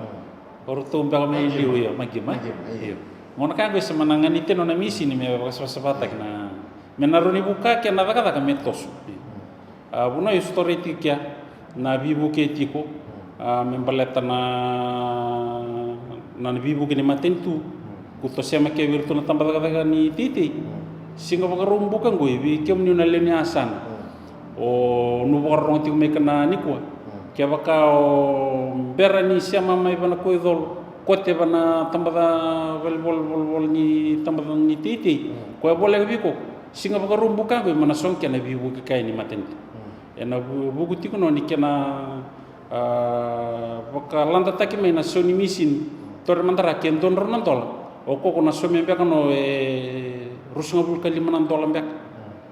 e o ratou beka mai liu, io, maqima, io. Gauna ka qo sa magani tiko na misini me vakasavasavataki na, me na rawa ni vuka kei na cakacaka me toso. A, vanua e so tarai tiko kea na veivuke tiko, a, me baleta na, na veivuke ni matanitu. Ko tosema kea vei iratou na tabacakacaka ni teitei. Siga Vakaraubuka qo, vei kemuni na lewe ni yasana, o nu vakarorogo tiko mai kina nikua, kevaka o bera ni sema mai vana koicolo, kote vana tabaca valenivolavola ni tabaca ni teitei, koya voleka vei iko, Siga Vakaraubuka qo e mo na sogo kea na veivuke kei ni matanitu. Ena vu-, vuku tiko no ni kena, a, vakaladataki mai na sau ni misini. Taura mada ra ke dua na drau na dola, o koya ko na saumi beka no e ruasagavulu ka lima na dola beka.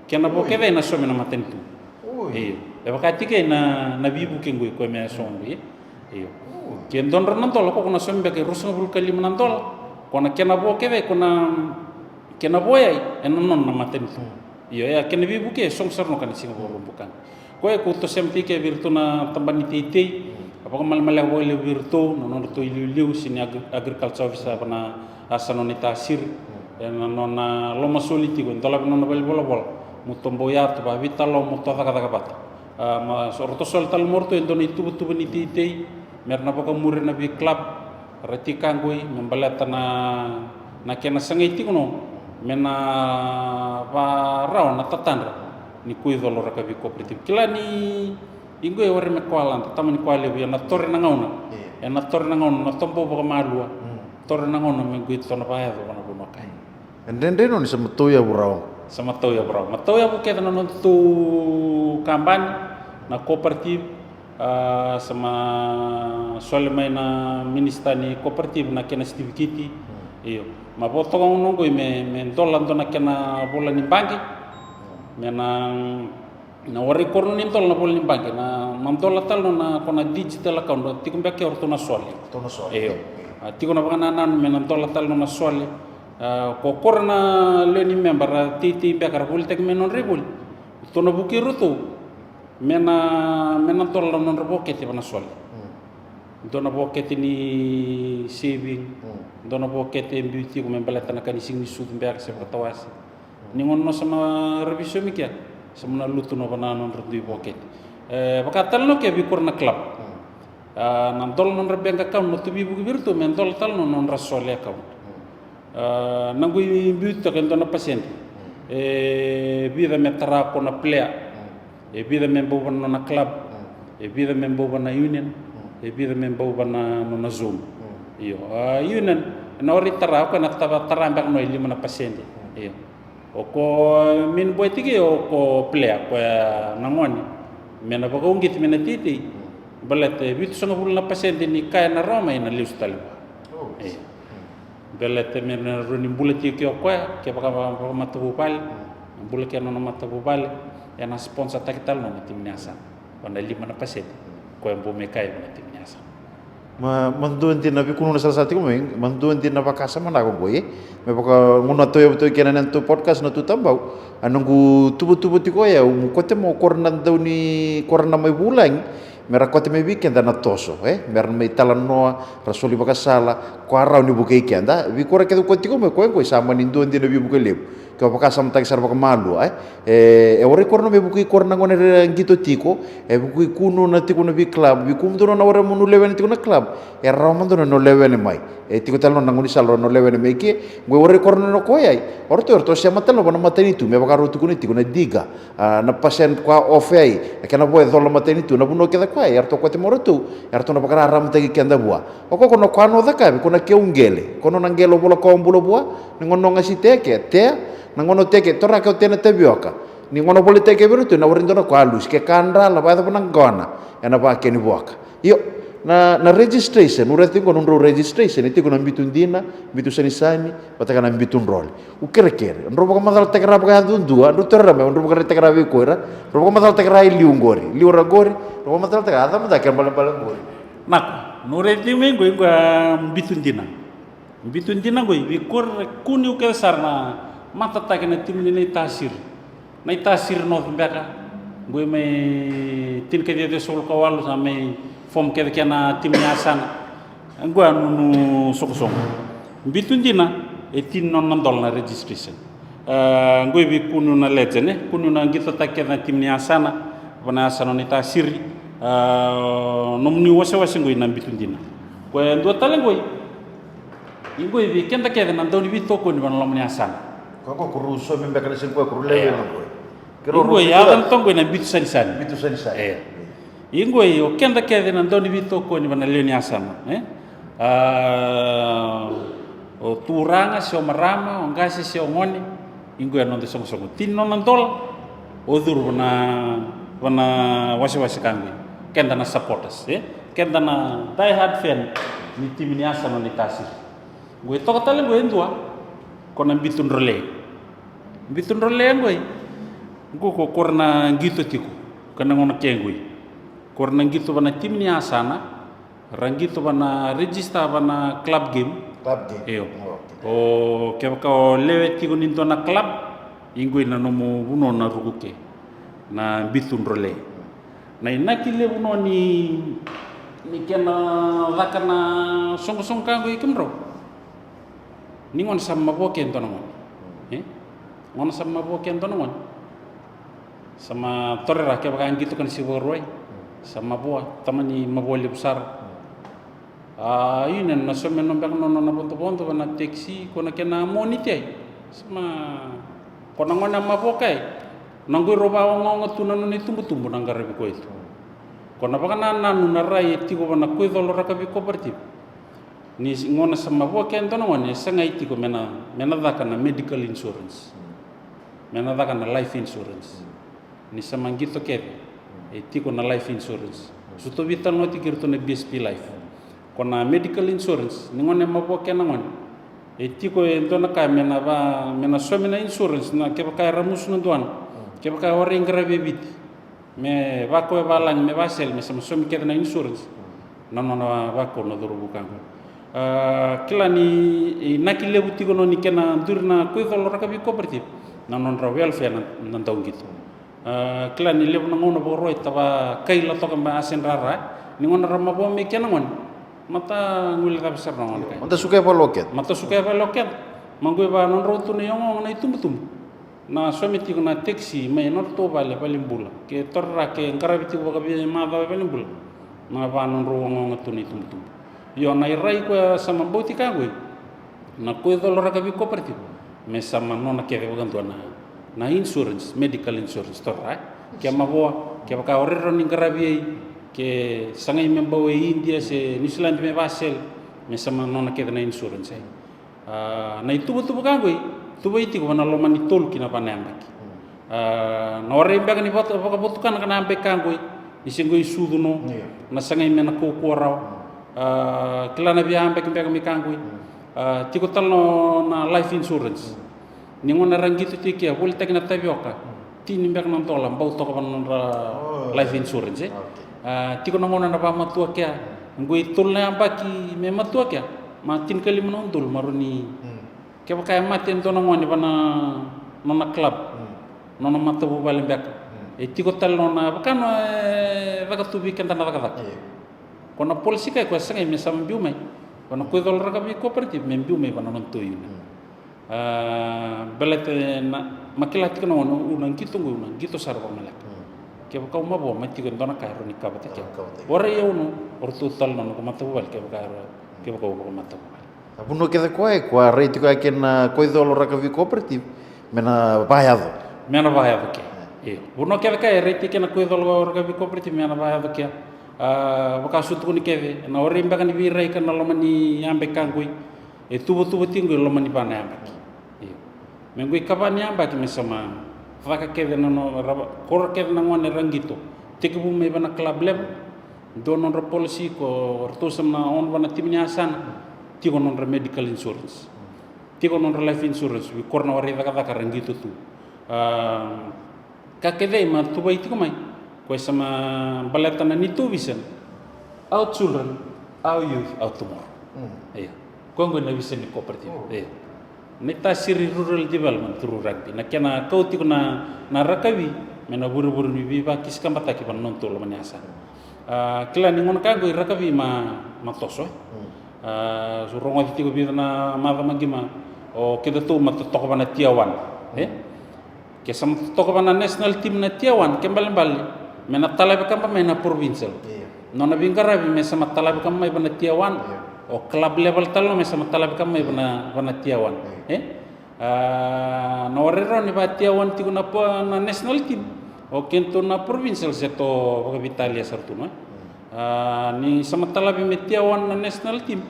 Kena vo kece e na saumi na matanitu. Io, e vaka tiko e na, na veivuke qo e koya me sogo qo, io. Io. Ke dua na drau na dola, o koya ko na saumi beka e ruasagavulu ka lima na dola. Ko na kena vo kece, ko na kena vo yai e na nona na matanitu. Io, e a kena veivuke e sogo sara no ka na Siga Vakaraubuka. Koya ko tosema tiko kea vei iratou na tabana ni teitei. A vakamalamaleka vakalevu vei iratou na nodratou iliuliu se ni agri-, agriculture officer vana yasana o Naitasiri. E na nona lomasoli tiko, e dolavi na nona valenivolavola. Mo tou bau yaco, vaveitalanoa, mo tou cakacaka vata. A, ma so, ratou soli tale mo ratou e dua na ituvatuva ni teitei me ra na vakamuri na vei club ra tiko qo, me baleta na, na kena sagai tiko no me na varawa na tatadra ni koicolo ra ka vei cooperative. Kila ni iqo e warai me Koalada, tama ni Koalevu, e na tore na gauna. E na tore na gauna na tobo vakamalua. Tore na gauna me qo i tona vakayaco vana vanua kai. E dredre no ni sa matau yavu rawa. Sa matau yavu rawa. Matau yavu kece na nodatou kabani, na cooperative, a, sa ma soli mai na minisita ni cooperative na kena sitivikiti. Io. Ma vo toka gauna qo me, me dola dua na kena vola ni baqe. Me na Na warai koro ni dola na vola ni baqe, na, na dola tale no na ko na digital account, tiko beka kea o ratou na sole. Ratou na sole. Io. A, tiko na vakanananu me na dola tale no na sole. A, ko koro na lewe ni memba ra teitei beka ra volitaki me nodra ivoli. Ratou na vukei ratou me na, me na dola na nodra vokete va na sole. Dua na vokete ni saving, dua na vokete e biu tiko me baleta na ka ni siga ni sucu beka se vakatawase. Ni gauna no sa ma ravi saumi kea, sa ma na lutu no va na nodra dui vokete. E, vaka tale no kea vei koro na club. A, na dola nodra bank account, no tu veivuke vei iratou me dola tale no nodra sole account. A, na qu i biu toka e dua na pasede. E vica me tara ko na player. E vica me bau va na nona club. E vica me bau va na union. E vica me bau va na nona zone. Io, a, union, na warai tara, ko na tara, tara beka no e lima na pasede. Io. O ko main boy tiko, o ko player, koya na gone me na vakauqeti me na teitei. Baleta e vitusagavulu na pasede ni ka e na rawa mai e na lesu tale vua. Io. Baleta me na rawa ni bula tiko kei o koya, ke vaka, vaka, vakamatavuvale, bula kei na nona matavuvale, e na sponsor taki tale no na timi ni yasana. Va na lima na pasede, koya bau mai kai va na timi ni yasana. Ma, ma dua dina, vei kemuni na sarasara tiko mai, ma dua dina na vakasama na ko qoi, e? Me vaka gauna tauyavu tiko kina na nodatou podcast na Tutabau, a noqu tuvatuva tiko o yau, mo kote mo koro na dau ni, koro na mai vulagi, me ra kote mai vei keda na toso, e? Me ra mai talanoa, ra soli vakasala, ko a rawa ni vukei keda, vei koro kece kote tiko mai, koya qoi sa mani dua dina veivuke levu. Ke o vakasamataki sara vakamalua, e? E, e warai koro na me vukei koro na gone ra qito tiko, e vukei kemudou na tiko na vei club, vei kemudou na warai mo nu lewena tiko na club, e rawa mada no lewena mai. E tiko tale no na gaunisala ra no lewena mai ke, qo e warai koro na ko yai. O ratou, o ratou sema tale no va na matanitu, me vakarau tukuna tiko na diga, a, na percent ko a off yai, e kena vo e colo na matanitu, na vanua kece ko yai, e ratou kote mo ratou, e ratou na vakararamataki keda vua. O ko, ko na ko a no cakavi, ko na keu qele, ko na nona qele o vola ko a bula vua, ni gauna o gasi tea ke, tea, na gauna o tea ke, toraka o tea na tavioka. Ni gauna volitaki vei iratou, na warai dua na koya a lusi, ke ka drala vakayacova na gauna, ena vakakenivuaka. Io, na, na registration, au raica tiko nodrau registration, e tiko na bitu dina, bitu sanisani, vata kei na bitu drole. Au kerekere, drau vakamacalataki rawa vakayadudua, drau taura mai, drau vakaraitaki rawa vei koya ira, drau vakamacalataki rawa e liu qori, liu ra qori, drau vakamacalataki, a cava cake balebale qori. Nako, au raica tiko mai qo, qo a bitu dina. Bitu dina qoi, vei koya era kuniu kece sara na matataki na timi ni Naitasiri. Naitasiri North beka, qoi mai tinikaciwa ciwasagavulu ka walu sa mai form kece kei na timi ni Yasana. Qoi a nunu soqosoqo. Bitu dina, e tini nona dola na registration. A, qoi vei kuniu na legend, e, kuniu na qitotaki kece na timi ni Yasana, va na Yasana o Naitasiri. A, nomuni wasewase qoi na bitu dina. Koya e dua tale qoi. Iqoi vei keda kece na dauniveitokoni va na loma ni Yasana. Koya ko kuru somi beka na siga koya kuru lewe na qoi. Iqoi yaca na toqoi na bitu sanisani. Bitu sanisani. E. Iqoi o keda kece na dauniveitokoni va na lewe ni Yasana. E? A, o turaga se o marama, o qase se o gone. Iqoi a noda soqosoqo. Tini nona dola. O curu va na, va na wasewase ka qoi. Keda na supporters, e? Keda na die hard fan ni timi ni Yasana ni Tasiri. Qoi toka tale qoi e dua, ko na bitu drole. Bitu drole qoi. Qo ko, ko ra na qito tiko. Ka na gauna ke qoi. Ko ra na qito va na timi ni Yasana. Ra qito va na register va na club game. Club game. Io. O, kevaka o lewe tiko ni dua na club, iqoi na nomu vanua na ruku ke. Na bitu drole. Na inaki levu no ni, ni kena caka na soqosoqo ka qoi kemudrau. Ni gona sa mavoa ke dua na gone. E? Gona sa mavoa ke dua na gone. Sa ma tore ra kevaka a qito ka na sivakarua. Sa mavoa, tamani mavoa levu sara. A, io, na, na so me no beka no, no, na vodovodo va na taxi, ko na kena moni te ai. Sa ma, ko na gone a mavoa kai. Na qoi rau vaogaoga tu na nona itubutubu na qaravi koya tu. Ko na vakanananu na rai e tiko va na koicolo rakavi cooperative. Ni gona sa mavoa ke dua na gone, e sagai tiko me na, me na caka na medical insurance. Me na caka na life insurance. Ni sa ma qito kece, e tiko na life insurance. Sutovi tale no tiko iratou na B S P life. Ko na medical insurance, ni gone mavoa ke na gone. E tiko e dua na ka me na va, me na somi na insurance, na kevaka e ramusu na duana. Kevaka e warai qaravi e Viti. Me vakau e valagi, me vasele, me sa ma somi kece na insurance. Na nona vakau na cauravou ka qo. A, kila ni, inaki levu tiko no ni kena duri na koicolo rakavi cooperative. Na nodra welfare na, na dauqito. A, kila ni levu na gauna vakarua e tava kaila toka mai a se drara. Ni gona ra mavoa mai kena gone. Mata guilecava sara na gone kai. Mata suka e vale o keda. Mata suka e vale o keda. Ma qoi va nodrau tu na iogaoga na itubutubu. Na somi tiko na taxi mai nodratou vale, valenibula. Ke torara ke qaravi tiko vakaveimacawa e valenibula. Na va nodrau ogaoga tu na itubutubu. Io na irai koya sa ma bauti ka qoi. Na koicolo rakavi cooperative. Me sa ma nona kece vakadua na, na insurance, medical insurance, torara. Ke mavoa, kevaka o rerau ni qaravi ai, ke sagai me bau e India se New Zealand me vasele, me sa ma nona kece na insurance ai. A, na ituvatuva ka qoi, tuvai tiko va na loma ni tolu ki na va na yabaki. A, na warai beka ni vata, vakavotukana ka na yabaki ka qoi, ni se qoi sucu no, na sagai me na kaukauwa rawa. A, kila na via yabaki beka me ka qoi. A, tiko tale no na life insurance. Ni gona ra qito tiko kea, volitaki na tavioka. Tini beka na dola, bau toka va na nodra life insurance, e? A, tiko na gona na vamatua kea, qoi tolu na yabaki me matua kea, ma tinikalima na udolu, ma roni. Kevaka e mate e dua na gone va na nona club, nona matavuvale beka. E tiko tale nona, vaka no e caka tu vei keda na cakacaka. Ko na policy kai ko e sagai me sa biu mai, va na koicolo rakavi cooperative me biu mai va na nona toyu. A, baleta na, ma kila tiko na gone, u na qito qo, u na qito sara vakamaleka. Kevaka u mavoa, ma tiko e dua na ka e rawa ni kavata keu. Warai au no, o ratou tale nona ko matavuvale, kevaka e rawa, kevaka u vakamatavuvale. A vanua kece koya e koya rai tiko ya kei na koicolo rakavi cooperative, me na vayaco. Me na vayaco kea. Io. Vanua kece koya e rai tiko kei na koicolo rakavi cooperative, me na vayaco kea. A, vaka su tukuni kece, na warai beka ni veirai ka na loma ni yabaki ka qoi. E tuvatuva tiko qoi loma ni va na yabaki. Io. Me qoi ka va ni yabaki me sa ma, Caka kece na no ra, kora kece na gone ra qito. Tekivu mai va na club level. Dua nodra policy ko ratou sa na on va na timi ni yasana. Tiko nodra medical insurance. Tiko nodra life insurance. Vei kora na warai cakacaka ra qito tu. A, ka kece ma tuvai tiko mai. Ko e sa ma baleta na nitou vision. Our children, our youth, our tomorrow. Ia. Ko qo na vision ni cooperative. Ia. Na iTasiri Rural Development through rugby. Na kena kau tiko na, na rakavi, me na vurevure ni veivakisikabataki va na nodatou loma ni yasana. A, kila ni gauna ka qo i rakavi ma, ma toso, e. A, so rogoci tiko vica na macawa maqima, o kedatou ma totoka va na tier one, e? Ke sa ma totoka va na national team na tier one, ke balebale, me na talavi kaba mai na provincial. Nona veiqaravi me sa ma talavi kaba mai va na tier one, o club level tale no me sa ma talavi kaba mai va na, va na tier one. E? A, na warai rawa ni va tier one tiko na po, na national team. O kedatou na provincial se to vakaveitalia sara tu, no? A, ni sa ma talavi me tier one na national team.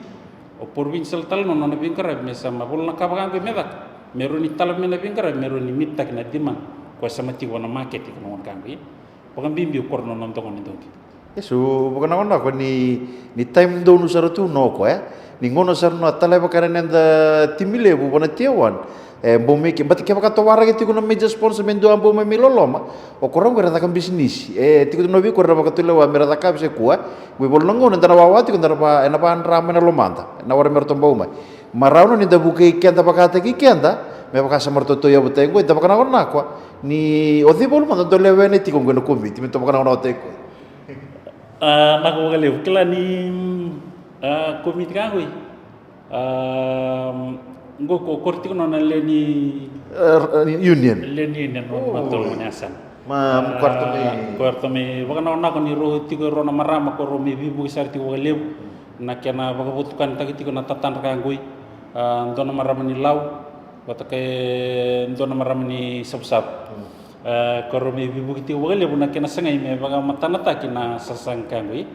O provincial tale no nona veiqaravi me sa ma volo na ka vaka qo me caka. Me rawa ni talavi mai na veiqaravi, me rawa ni mitaki na demand. Ko e sa ma tiko va na market tiko na gauna ka qo. Vakabibi o kora na nona dogo ni dogi. Eso, vakanakonako ni, ni time donu sara tu no ko, e? Ni gauna sara no a talai vaka na neda timi levu va na tier one. E, bau mai ke, but kevaka tou waraki tiko na major sponsor me dua bau mai me loloma. O kora qo era caka bisinisi. E, tiko tu na vei kora na vakatulewa me ra caka vei se kua. Qo i volo na gauna da na wawa tiko da na va, e na vadra mai na lomada. E na warai me ratou bau mai. Marau no ni da vukei keda vakataki keda, me vaka sa maratou tou yavutai qo, da vakanakonako ni o cei volo mada dau lewena tiko qo na komiti, me tou vakanakonakotaki koya. A, naka vakalevu, kila ni, a, komiti ka qo. A, qo ko kori tiko na lewe ni, a, union. Lewe ni union, no, ma tolo ni asana. Ma, a, ko ratou mai, ko ratou mai vakanakonako ni rau tiko e rua na marama, ko rau mai veivuke sara tiko vakalevu. Na kena vakavotukanataki tiko na tatadra ka qoi, a, dua na marama ni Lau vata kei dua na marama ni Savusavu. A, ko rau mai veivuke tiko vakalevu na kena sagai me vakamatanataki na sasaga ka qoi.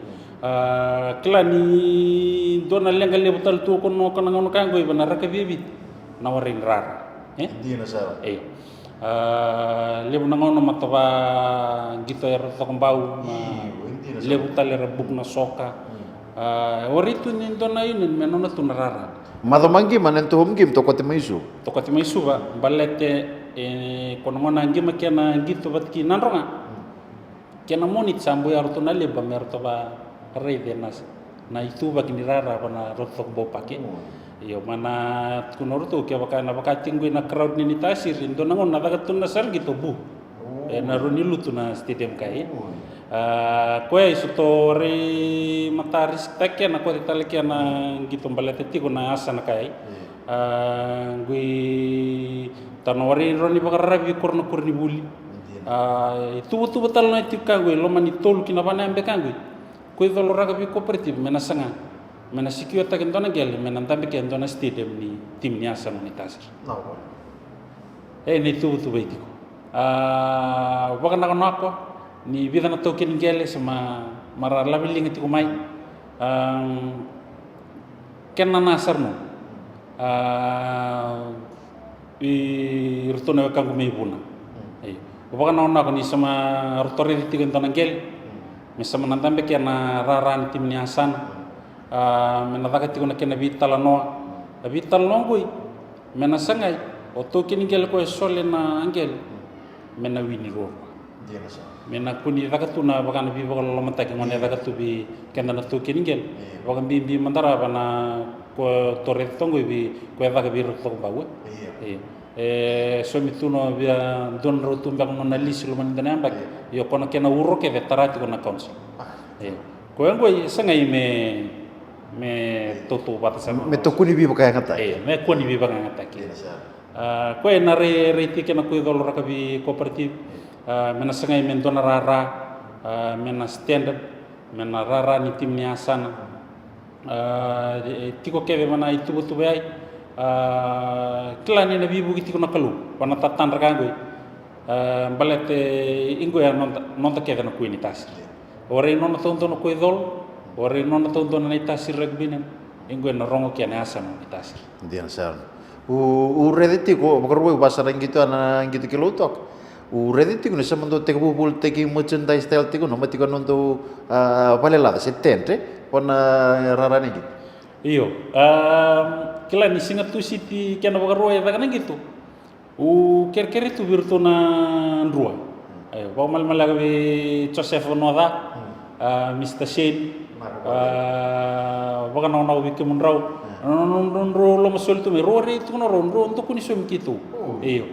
A, kila ni dua na leqa levu tale tu ko na gauna ka qoi va na rakavi e Viti, na warai ni rara. E? Dina sara. Io. A, levu na gauna ma tava qito era cokobau, ma levu tale era buku na soka. A, warai tu ni dua na union me nona tu na rara. Macawa maqima na nodatou home game, tou kote mai Suva. Tou kote mai Suva, balete, e, ko na gauna qima kena qito vata kei Nadroga. Kena moniti sa boi ratou na leba me ratou va raica na, na ituvaki ni rara va na ratou cokobau pake. Io, ma na tukuna ratou kevaka na vaka tiko qoi na crowd ni Naitasiri, dua na gauna na caka tu na sara qito bu. E na rua ni lutu na stadium kai. A, koya i so tou rai mata risk taki kena kote tale kena qito baleta tiko na asana kai. A, qoi tau na warai rau ni vakararavi koro na koronivuli. A, i tuvatuva tale na tiko ka qoi loma ni tolu ki na va na yabe ka qoi. Ko i colo rakavi cooperative me na saga me na sikiotaki dua na qele me na dabe ke dua na stadium ni timi ni asana ni Tasiri. E na i tuvatuva i tiko. A, vakanakonako ni vica na taukei ni qele se ma, ma ra laveliga tiko mai. A, kena na sara no. A, i ratou na wekaqu mai Vuna. Io. Vakanakonako ni sa ma ratou raici tiko e dua na qele. Me sa ma na dabe ke na rara ni timi ni asana. A, me na caka tiko na kena veitalanoa. A veitalanoa qoi. Me na sagai, o taukei ni qele ko e sole na qele, me na wini ruarua. Me na kua ni caka tu na vaka na veivakalolomataki gona e caka tu vei keda na taukei ni qele. Vakabibi mada ra va na ko tou raica toqo vei ko e caka vei iratou cokobau. E, e, saumi tu na via dua na drau tu beka nona lisi loma ni dua na yabaki. Io, ko na kena uro kece tara tiko na council. Io. Koya qoi e sagai me, me tautauvata sara. Me tokoni veivakayagataki. E, me kua ni veivakayagataki. A, koya na rai, rai tiko kena ko i colo rakavi cooperative. A, me na sagai me dua na rara, a, me na standard, me na rara ni timi ni asana. A, e, tiko kece me na i tuvatuva yai. A, kila ni na veivuke tiko na Kalou va na tatadra ka qoi. A, baleta i qoi a noda, noda kece na kua ni Tasiri. O rai nona taudua na ko i colo, o rai nona taudua na i Tasiri rugby union, i qoi na rogo kei na yasana ni Tasiri. Dina sara. U, u raica tiko, vakarau vasa na qito, na qito ki Lautoka. U raica tiko ni sa mada tekivu volitaki merchandise tale tiko na ma tiko na noda, a, valelaca se tent, e, vana rara ni qito. Io, a, kila ni Siga Tusiti kena vakarua e caka na qito. U kerekere tu vei iratou na drua. E, vakamalamalaka vei Joseph Noca, a, Mister Shane, a, vakanakonako vei kemudrau. Na nodrau lomasoli tu mai, rau rei tu na rau, drau dokuni somi keitou. Io.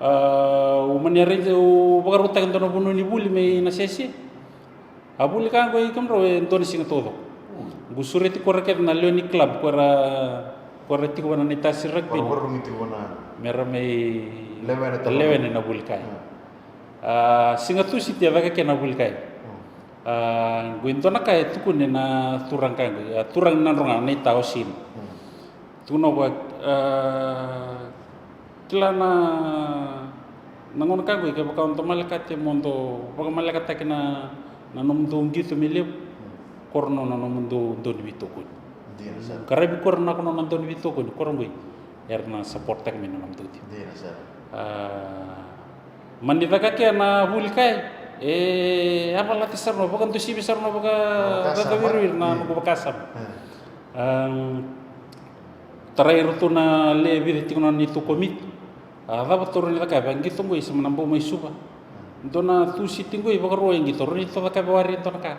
A, u mani raica, u vakarautaka dua na vanua ni vuli mai Nasese. A vuli ka qo i kemudrau e dua na siga taucoko. Qu sureti ko ra kece na lewe ni club ko ra, ko ra tiko vana na itasi rugby. Me ra mai lewena na vuli ka. A, Siga Tusiti e caka kena vuli ka. A, qu i dua na ka e tukuni na turaga ka qu, a, turaga ni Nadroga na ita o Sina. Tukuna o koya, a, kila na, na gauna ka qo, kevaka o dau malekate mo dau vakamalekataki na, na nomudou qito me levu, ko ra nona nomudou dau ni veitokoni. Qaravi ko ra na ko nona dau ni veitokoni, ko ra qo era na support-taki mai na nomudou timi. A, mani caka kea na vuli ka, e a valati sara no, vakadosivi sara no, vakacacaviriwiri na noqu vakasama. Tarai iratou na lewe vica tiko na neitou komiti. A, cava taura ni cakava, a qito qo i sa mana bau mai Suva. Dua na Tusiti qo i vakarua e qito, rawa ni tou cakava wari e dua na ka.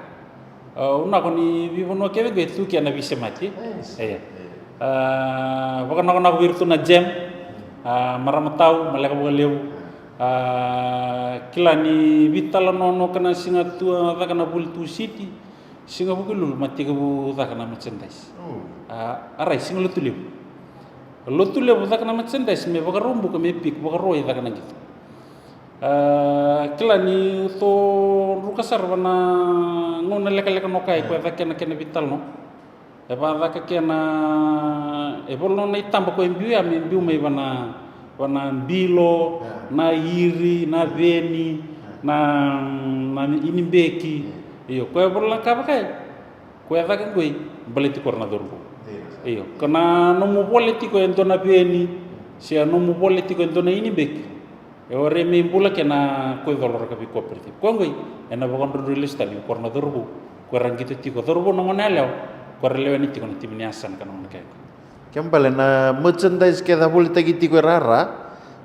A, u nako ni veivanua kece qo e tu kea na veisemati. Ia. A, vakanakonako vei iratou na Jem. A, marama tau, maleka vakalevu. A, kila ni veitalanoa no ka na siga tu, a, caka na vuli Tusiti. Siga Vukelulu ma tekivu caka na merchandise. A, a rai, Siga Lotulevu. Lotulevu caka na merchandise me Vakaraubuka me pik, Vakarua i caka na qito. A, kila ni tou druka sara vana gauna lekaleka no ka i koya caka kena, kena veitalanoa. E vacaka kena, e volo na itaba ko e biu ya me biu mai vana, vana bilo, na iri, na veni, na, na inibeki. Io, ko e volo na ka vaka e, ko e caka qo i baleti ko ra na cauravou. Io, ko na nomu vole tiko e dua na veni, se a nomu vole tiko e dua na inibeki. E ware me bula kena ko i colo raka vei cooperative. Ko qo i, ena vakadrodroi lesu tale vei ko ra na cauravou. Ko ra qito tiko cauravou na gone yalewa. Ko ra lewena tiko na timi ni yasana ka na gone kaya. Ke bale na merchandise kece a volitaki tiko e rara,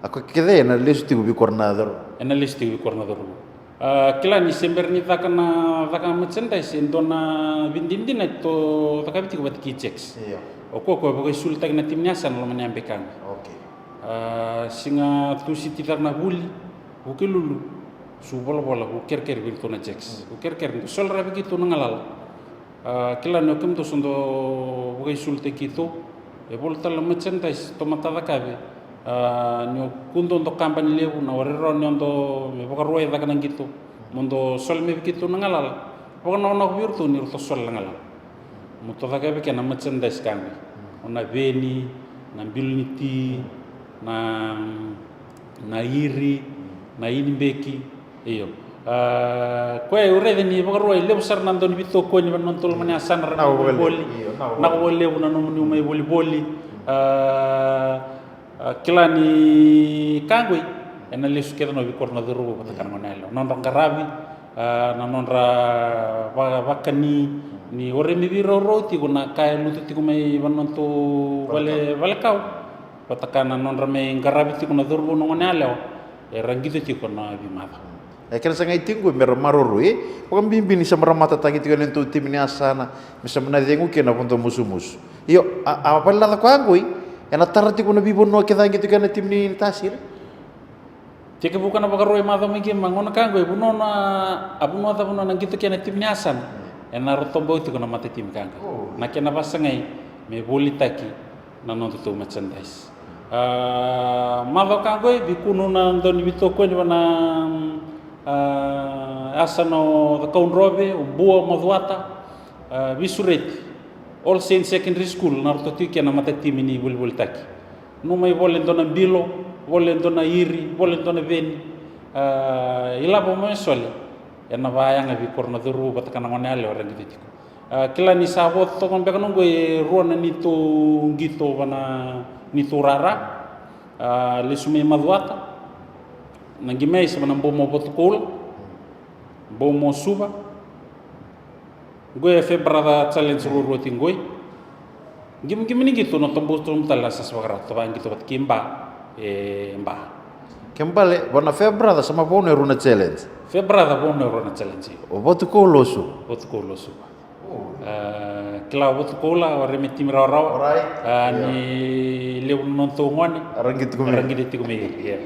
a ko kece ena lesu tiko vei ko ra na cauravou. Ena lesu tiko vei ko ra na cauravou. A, kila ni se bera ni caka na, caka merchandise, e dua na vidinadina e to cakavi tiko vata kei Jacks. Io. O koya ko vakaisulutaki na timi ni yasana loma ni yabaki ka qo. A, Siga Tusiti caka na vuli, Vukelulu, su volavola, vu kerekere vei iratou na Jacks. Vu kerekere, qu soli ravi keitou na galala. A, kila ni o kemudou so dau vakaisulutaki keitou, e volo tale na merchandise, tou mata cakavi. A, ni o kudou dau kabani levu, na wari rawa ni o dau me Vakarua i caka na qito. Mo dau soli mai vei keitou na galala. Vakanakonako vei iratou ni ratou soli na galala. Mo tou cakavi kena merchandise ka qo. O na veni, na bilo ni ti, na, na iri, na inibeki. Io. A, koya au raica ni Vakarua e levu sara na dau ni veitokoni vei na nodatou loma ni yasana ra mai volivoli. Nako vakalevu na nomuni mai volivoli. A, A, kila ni ka qo i, ena lesu kece na vei kora na cauravou vata kei na gone yalewa. Na nodra qaravi, a, na nodra va-, vakani, ni o ira me veiraurau tiko na ka e lutu tiko mai vei na nodatou vale, vale kau. Vata kei na nodra mai qaravi tiko na cauravou na gone yalewa, era qito tiko na veimacawa. E kena sa qai tiko qo me ra maroroi, e? Vakabibi ni sa mara matataki tiko na nodatou timi ni yasana, me sa mana cegu kina na vodo musumusu. Io, a, a valelaca koya qo i, ena tara tiko na veivanua kece a qito kina na timi ni tasi, e? Tekivu ka na Vakarua i macawa mai qima, gauna ka qo i vanua na, a vanua ca vanua na qito kina na timi ni yasana. Ena roto bau tiko na matatimi ka qo. Na kena vasagai, me volitaki na nodatou merchandise. A, macawa ka qo i, veikunu na dau ni veitokoni vei na, a, yasana o Cakaudrove, o Bua, o Macuata, a, veisureti. All Saints Secondary School, na ratou tiko kina na matatimi ni volivolitaki. Nanuma i voli e dua na bilo, voli e dua na iri, voli e dua na veni. A, ilavo mai e soli, ena vayaga vei kora na cauravou vata kei na gone yalewa era qito tiko. A, kila ni sa vo toka beka na qo e rua na neitou qito vei na neitou rara. A, lesu mai Macuata. Na qimai sa va na Bau Mo Vatukoula, Bau Mo Suva. Qoi e Fair Brother Challenge ruarua tiko qoi. Qimqimi ni qito na tobu tobu tale na sasa vakarau, toba qito vata ki Ba, e Ba. Ke bale va na Fair Brother sa ma vau na rua na challenge. Fair Brother vau na rua na challenge. O Vatukoula o Suva. Vatukoula o Suva. A, kila o Vatukoula o rai me timi rawarawa. Ni levu na nodatou gone. Raqiti tiko mai. Raqiti tiko mai, ia.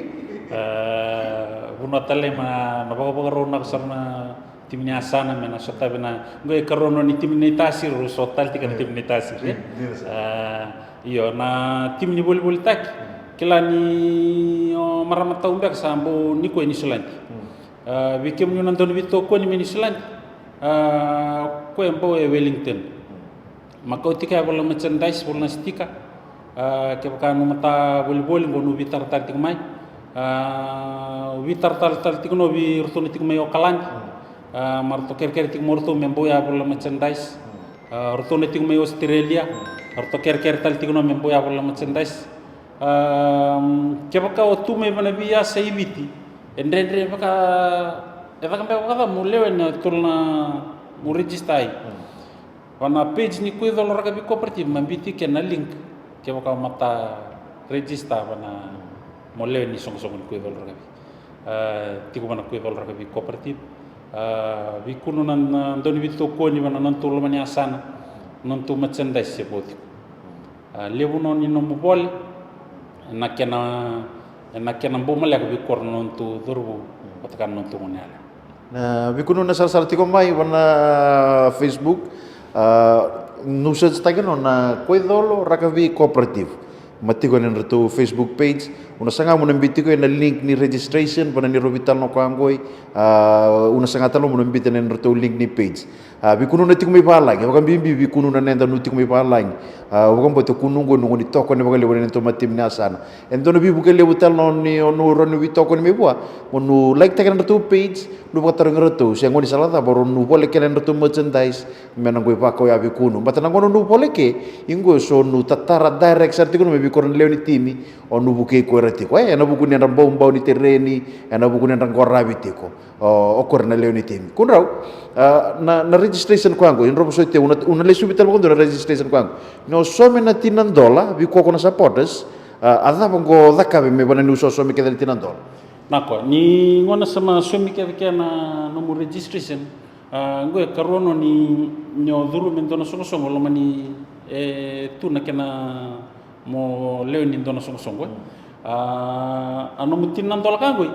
Vanua tale ma na vakavakarau na sara na timi ni yasana me na sotavi na qo e karua ni timi ni Tasiri, rau sota tale tiko na timi ni Tasiri. Io, na timi ni volivolitaki. Kila ni o marama tau beka sa bau ni koya e Niusiladi. Vei kemuni na dau ni veitokoni mai Niusiladi, koya e bau e Wellington. Ma kauti kaya vula na merchandise, vula na sitika. Kevaka nu mata volivoli qo nu veitaratara tiko mai. Veitaratara tale tiko no vei ratou na tiko mai Okaladi. Ma ratou kerekere tiko mai ratou me bau ya vula na merchandise. Ratou na tiko mai Australia, ratou kerekere tale tiko no me bau ya vula na merchandise. Kevaka o tu mai vana veiyasa i Viti, e dredre vaka, e caka beka vakacava mo lewe na tolu na mo register ai. Vana page ni Kuicolo Rakavi Cooperative ma biuti kena link. Kevaka o mata register vana mo lewe ni soqosoqo ni Kuicolo Rakavi. Tiko vana Kuicolo Rakavi Cooperative. Veikunu na dau ni veitokoni vana nodatou loma ni yasana, nodatou merchandise se vo tiko. Levu no ni nomu vole ena kena, ena kena bau maleka vei koro na nodatou cauravou vata kei na nodatou gone yalewa. Na veikunu na sarasara tiko mai vana Facebook, nu search taki no na Kuicolo Rakavi Cooperative. Ma tiko ena nodratou Facebook page, o na saga mo na biuti tiko ena link ni registration vana ni rovi tale no koya qoi. O na saga tale mo na biuti ena nodratou link ni page. A, veikunu na tiko mai valagi, vakabibi veikunu na neda nu tiko mai valagi. A, vakabauta kunu qo nu goni tokoni vakalevu ena nodratou matimi ni yasana. E dua na veivuke levu tale no ni o nu rau ni veitokoni mai vua. Mo nu like taki na nodratou page, nu vakatarogi ratou se goni sala cava rau nu vole kena nodratou merchandise. Me na qoi vakau ya veikunu. Bata na gona nu vole ke, i qo so nu tatara direct sara tiko no me veikoro na lewe ni timi, o nu vukei koya ra tiko. E, ena vuku ni edra baubau ni tereni, ena vuku ni edra qoravi tiko. O, o kore na lewe ni timi. Kudrau, a, na, na registration koya qo, i dro vosoti, u na, u na lesuvi tale vakadua na registration koya qo. Ni o saumi na tina dola, vei koko na supporters, a, a cava qo cakavi me vana niu so saumi kece na tina dola. Nako, ni gona sa ma saumi kece kena nomu registration, a, qo e karua no ni, ni o curu me dua na soqosoqo loma ni, e, tu na kena mo lewe ni dua na soqosoqo, e. A, a nomu tina dola ka qoi.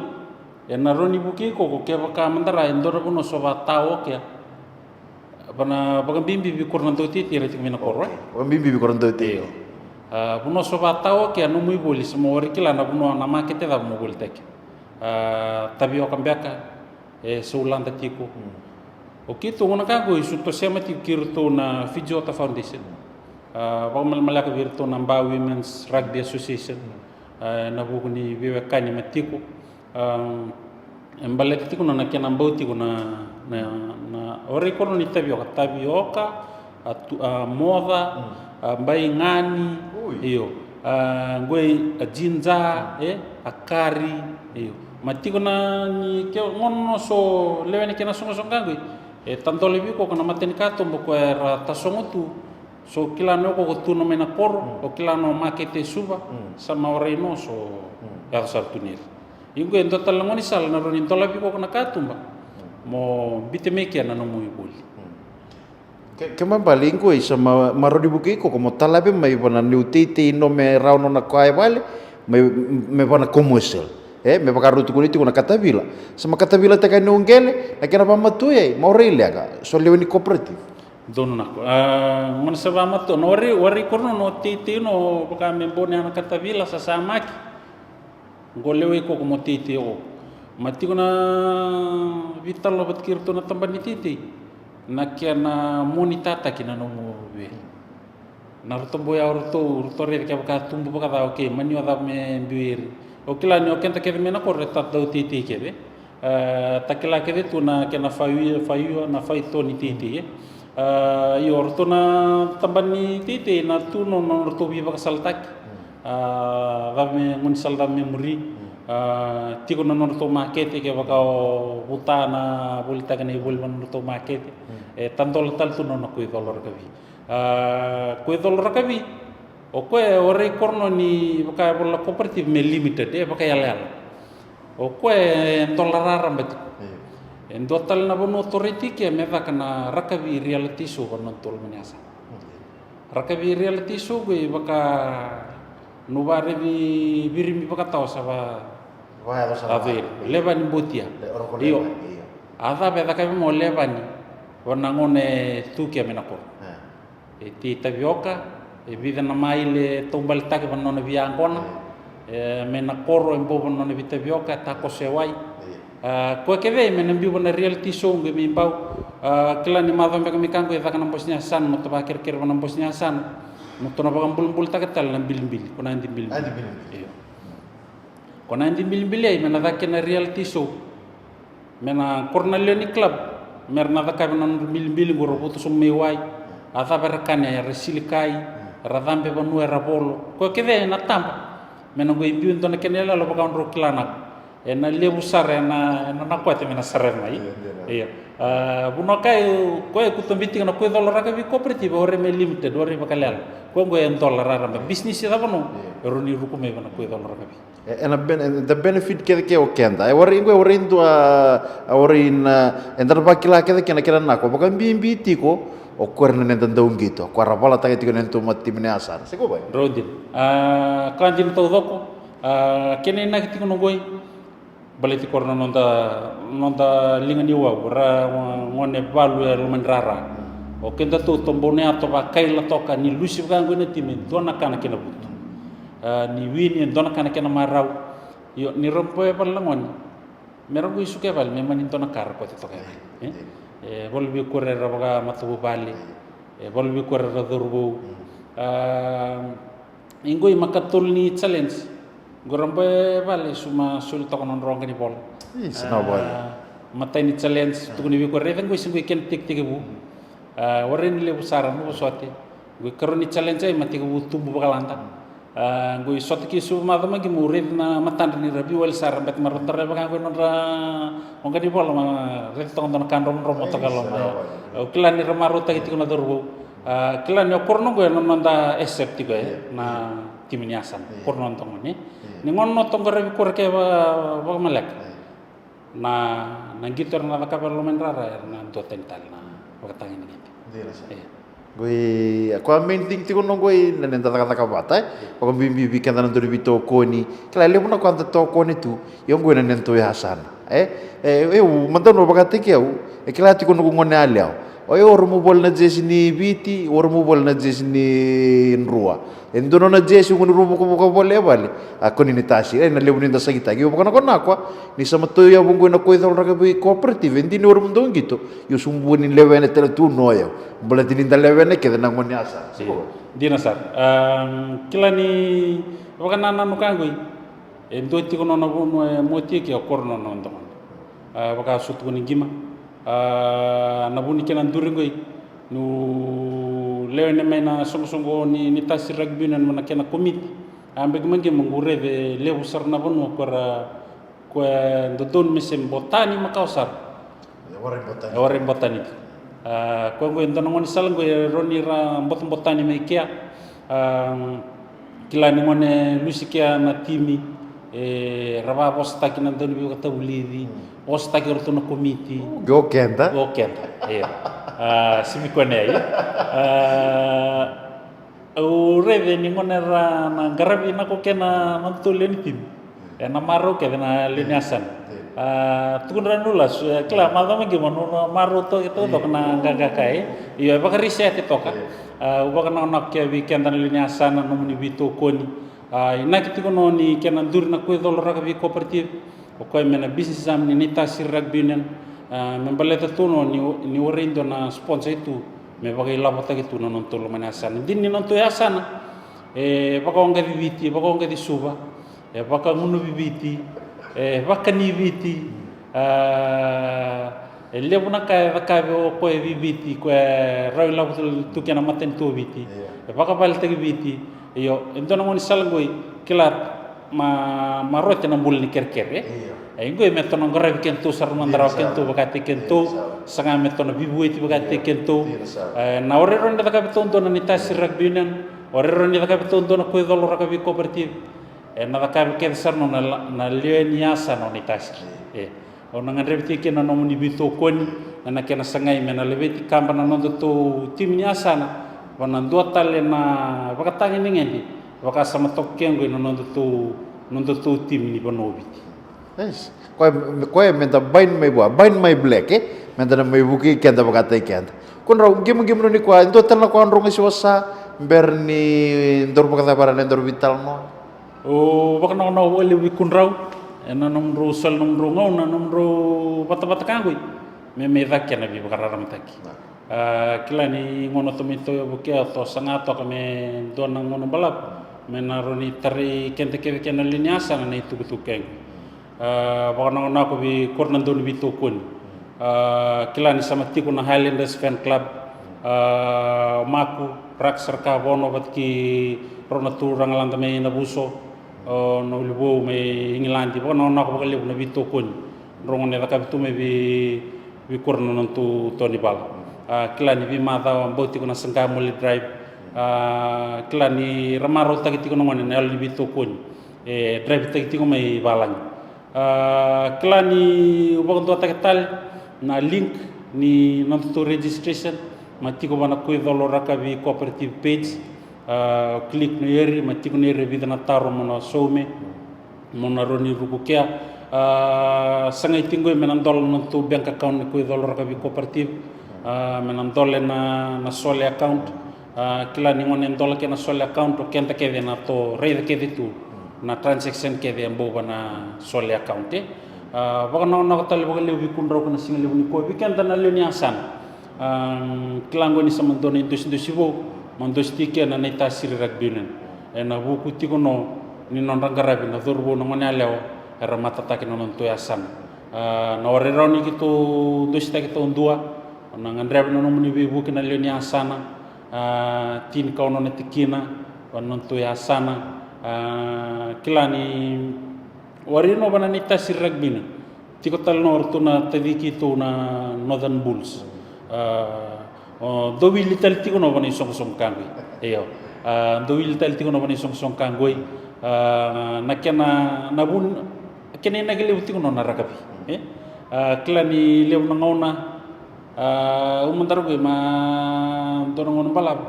Ena rawa ni vukei koko kevaka madara e dua na vanua so vata okea. Vana vakabibi vei koro na dauteitei era tiko mai na koro, e? Vakabibi vei koro na dauteitei. Io. A, vanua so vata okea nomu ivoli sa mo wari kila na vanua na makete cava mo volitaki. A, tavioka beka, e, soulada tiko. O keitou gona ka qoi su tosema tiko kei iratou na Fiji Otter Foundation. A, vakamalamalaka vei iratou na Ba Women's Rugby Association. A, ena vuku ni veiwekani ma tiko. A, e baleta tiko na, na kena bau tiko na, na, na, o rai koro ni tavioka, tavioka, a tu, a moca, a baigani, io, a qoi a jinja, e, a kari, io. Ma tiko na ni ke gona no so lewe ni kena soqosoqo ka qoi. E tadola vei koko na mata ni katuba ko era tasogo tu. So kila no koko tu no mai na koro, o kila no makete Suva, sa ma warai no so yaco sara tu nira. I qo e dua tale na gaunisala na rawa ni dolavi koko na katuba mo biuta mai kea na nomu ivoli. Ke, ke ma bale i qo i sa ma, ma rawa ni vukei koko mo talave mai vana niu teitei no me rawa no na koya e vale, me, me vana commercial. E, me vakarau tukuni tiko na katavila. Sa ma katavila taka niu qele, na kena vamatua i ai, mo rai leqa, so lewe ni cooperative. Donu nako. A, gona sa vamatua, no warai, warai koro no, no teitei no, vaka me bau ni ana katavila, sa samaki. Qo lewe i koko mo teitei o. Ma tiko na vitalo vata kei ratou na tabana ni teitei. Na kena monitataki na nomu vei. Na ratou bau ya o ratou, ratou raica kevaka tubu vakacava, okei, mani o cava me biu iri. O kila ni o keda kece mai na koro, e ta dau teitei kece. E, ta kila kece tu na kena faiua, faiua, na faito ni teitei, e. A, io, ratou na tabana ni teitei na tu no, no ratou veivakasalataki. A, cava me, gaunisala cava me muri. A, tiko na nodratou makete, kevaka o vuta na volitaki na ivoli va na nodratou makete, e tadola tale tu na nona koicolo rakavi. A, koicolo rakavi, o koya o rai koro ni vaka e vola na cooperative me limited, e vakaiyalayala. O koya e dola raraba tiko. E dua tale na vanua toreti ke me caka na rakavi reality show va na nodratou loma ni yasana. Rakavi reality show qo i vaka nu varevi virimi vakatawa sa va. Vayaco sa va. Levani Botia. Io. A cava e cakavi mo Levani va na gone e tu ke me na koro. E tei tavioka, e vica na maile e taubaletaki va na nona via yaqona. E me na koro e bau va na nona vei tavioka, e takoso e wai. A, koya kece me na biu va na reality show qo me bau. A, kila ni macawa beka me ka qo e caka na bose ni yasana, nodratou vakerekere va na bose ni yasana. Nodratou na vakabulabulataka tale na bilibili, ko na yadi bilibili. Io. Ko na yadi bilibili ai me na caka kena reality show. Me na koro na lewe ni club me ra na cakavi na nodra bilibili qo, ra vuta sobu mai wai. A cava era kania, era silikai, ra cabe vanua, era volo. Koya kece e na taba. Me na qo i biu e dua na kena iyaloyalo vaka drau kila nako. E na levu sara e na, e na nakote me na saravi mai. Ia. A, vunau ka e, koya e kuta bitika na koicolo rakavi cooperative, o rai me limited, o rai vakaiyalayala. Koya qo e dola raraba. Bisinisi cava no e rau ni ruku mai va na koicolo rakavi. E, e na ben-, e, the benefit kece ke o keda. E warai qo, e warai dua, a, warai na, e da na vakila kece ke na kena nako. Vakabibi tiko, o koya na neda dauqito. Koya ra valataka tiko na nodatou mata timi ni yasana. Se ko vai? Drau dina. A, ka dina taucoko. A, kena inaki tiko na qoi. Baleti koro na noda, noda liga ni wau. Ra gone valu e loma ni rara. O kedatou tou bau na yato vakaila toka ni lusi vaka qoi na timi, dua na ka na kena vutu. A, ni wini, e dua na ka na kena marau. Io, ni ra bau e vale na gone, me ra qo i suka e vale, me mani dua na ka ra kote toka e vale. E, e valu vei kora era vakamatavuvale. E valu vei kora era cauravou. A, i qo i makatolu ni challenge. Qo ra bau e vale, su ma soli toka na nodra oqa ni vola. Matai ni challenge, tukuni vei kora, raica qo i se qo i kena tekitekivu. A, warai ni levu sara, na vosoti. Qo i karua ni challenge ai, ma tekivu tubu vakalada. A, qo i sota ki Suva, macawa maqi mo raica na matadra ni ra veiwali sara, beta ma ra tara vaka qo i nodra oqa ni vola, ma raica toka dua na ka dromodromo toka loma. Au kila ni ra marautaki tiko na cauravou. A, kila ni o koro na qo e na noda asset tiko e na timi ni yasana. Koro na noda gone. Ni gauna na toqaravi koro ke vakamaleka. Na, na qito era na cakava e loma ni rara era na duatani tale na vakatagedegede. Dina sara. Ia. Qoi, a koya main thing tiko na qoi na neda cakacaka vata, e? Vakabibi vei keda na dau ni veitokoni. Kila e levu na koya da tokoni tu. Io qoi na nedatou yasana. E? E, e, au, mada au vakataki au. E kila tiko noqu gone yalewa. O yau au ramu voli na jesi ni Viti, au ramu voli na jesi ni Drua. E dua nona jesi qo ni rau vukavuka voli e vale. A koni ni tasi, e na levu ni da sakitaki. Io vaka na kona koya ni sa matou yavu qo na koi colo rakavi cooperative, e dina ni o ramu dau qito. Io sobu ni lewena tale tu no yau. Baleta ni da lewena kece na gone yasana. Dina sara. Kila ni vakanananu ka qoi. E dua tiko nona vanua e motia ke o koro nona vanua. A, vaka sa tukuni qima. A, na vu ni kena duri qoi. Niu lewe ne mai na soqosoqo ni, ni tasi rugby union na kena komiti. A, beki maqi mo qu raica e levu sara na vanua ko ra, ko e dodonu me se botani makawa sara. E warai botani. E warai botani. A, ko qo e dua na gone sala qo e roni ra botabotani mai kea. A, kila ni gone lusi kea na timi. E, ra vavosataki na dau ni veivakatavulici. Vosataki o ratou na komiti. Qo keda. Qo keda. Ia. A, sivi kone ai. A, au raica ni gone ra na qaravi na ko kena na dau lewe ni timi. E na marau kece na lewe ni yasana. A, tukuna ra nu lasu, e kila macawa maqi mo nu na marau toka toka na qaqaqa e. Io e vakarisete toka. A, au vakanakonako kea vei keda na lewe ni yasana nomuni veitokoni. A, inaki tiko no ni kena duri na koi colo rakavi cooperative. O koya me na business arm ni Naitasi Rugby Union. A, me baleta tu no ni, ni warai dua na sponsor tu me vakailavotaki tu na nodatou loma ni yasana. Dina ni nodatou yasana e vakaoqaci Viti, e vakaoqaci Suva. E vakagunuvi Viti, e vakani Viti. A, e levu na ka e cakavi o koya vei Viti, koya e rawa ilavo tu kina matanitu o Viti. E vakavaletaki Viti. Io, e dua na gaunisala qoi, kila. ma, ma rote na bula ni kerekere. Io. E, qo me tou na qaravi kedatou sara, mada rawa kedatou vakataki kedatou. Io, sa. Saga me tou na vivueti vakataki kedatou. Io, sa. E, na o rairai ni cakavi taudua na Naitasiri Rugby Union, o rairai ni cakavi taudua na Koicolo Rakavi Cooperative. E, na cakavi kece sara na, na, na lewe ni yasana o Naitasiri. Io. E. Au na gadreva tiko kina na nomuni veitokoni, na, na kena sagai me na laveti kaba na nodatou timi ni yasana, va na dua tale na vakatagedegede, vakasama toka ke qoi na nodatou, nodatou timi ni vanua o Viti. Yes. Koya, koya me da bind mai vua, bind mai black, e? Me da na mai vukei keda vakataki keda. Ko drau, qimaqima ni koya, e dua tale na koya drau qai se wasa, bera ni drau vakacavara na drau veitalanoa. Au vakanakonako vakalevu vei kemudrau, ena nomudrau soli nomudrau gauna, nomudrau vatavata ka qoi, me mai caka kena veivakararamataki. A, kila ni gauna tou mai tauyavu kea, tou saga toka me dua na gauna balavu, me na rawa ni tarai keda kece kei na lewe ni yasana na itukutuku kei qo. A, vakanakonako vei kora na dau ni veitokoni. A, kila ni sa mai tiko na Highlanders Fan Club, a, Maku, Raka Sarakavono vata kei rau na turaga lada mai Navuso, o, na Ulivou mai Igiladi, vakanakonako vakalevu na veitokoni. Drau gone cakavi tu mai vei, vei kora na nodatou tou ni vala. A, kila ni veimacawa bau tiko na Saqa Mole Drive. A, kila ni ra marautaki tiko na gone na yalo ni veitokoni. E, draivataki tiko mai valagi. A, kila ni vakaduataki tale na link ni nodatou registration, ma tiko va na Koicolo Rakavi Cooperative page. A, click no eri, ma tiko no eri e vica na taro mo na saume, mo na rawa ni ruku kea. A, sagai tiko qoi me na dola na nodatou bank account ni Koicolo Rakavi Cooperative. A, me na dola na, na Sole account. A, kila ni gone dola kei na Sole account, o keda kece na tou raica kece tu na transaction kece e bau va na Sole account, e. A, vakanakonako tale vakalevu vei kemudrau ka na siga levu ni kua vei keda na lewe ni yasana. A, kila qo ni sa madua na idosidosi vou, ma dosi tiko kina na Naitasiri Rugby Union. Ena vuku tiko no ni nodra qaravi na cauravou na gone yalewa era matataki na nodatou yasana. A, na o rairai ni keitou dositaki taudua, na gadreva na nomuni veivuke na lewe ni yasana. A, tinikaono na tikina va na nodatou yasana. A, kila ni o rairai no va na Naitasiri Rugby Union, tiko tale no ratou na taci keitou na Northern Bulls. A, o, dou wili tale tiko no va na isoqosoqo ka qoi. Io. A, dou wili tale tiko no va na isoqosoqo ka qoi. A, na kena, na vun, kena inaki levu tiko no na rakavi. E? A, kila ni levu na gauna, a, au mada rawa qoi ma dua na gauna balavu,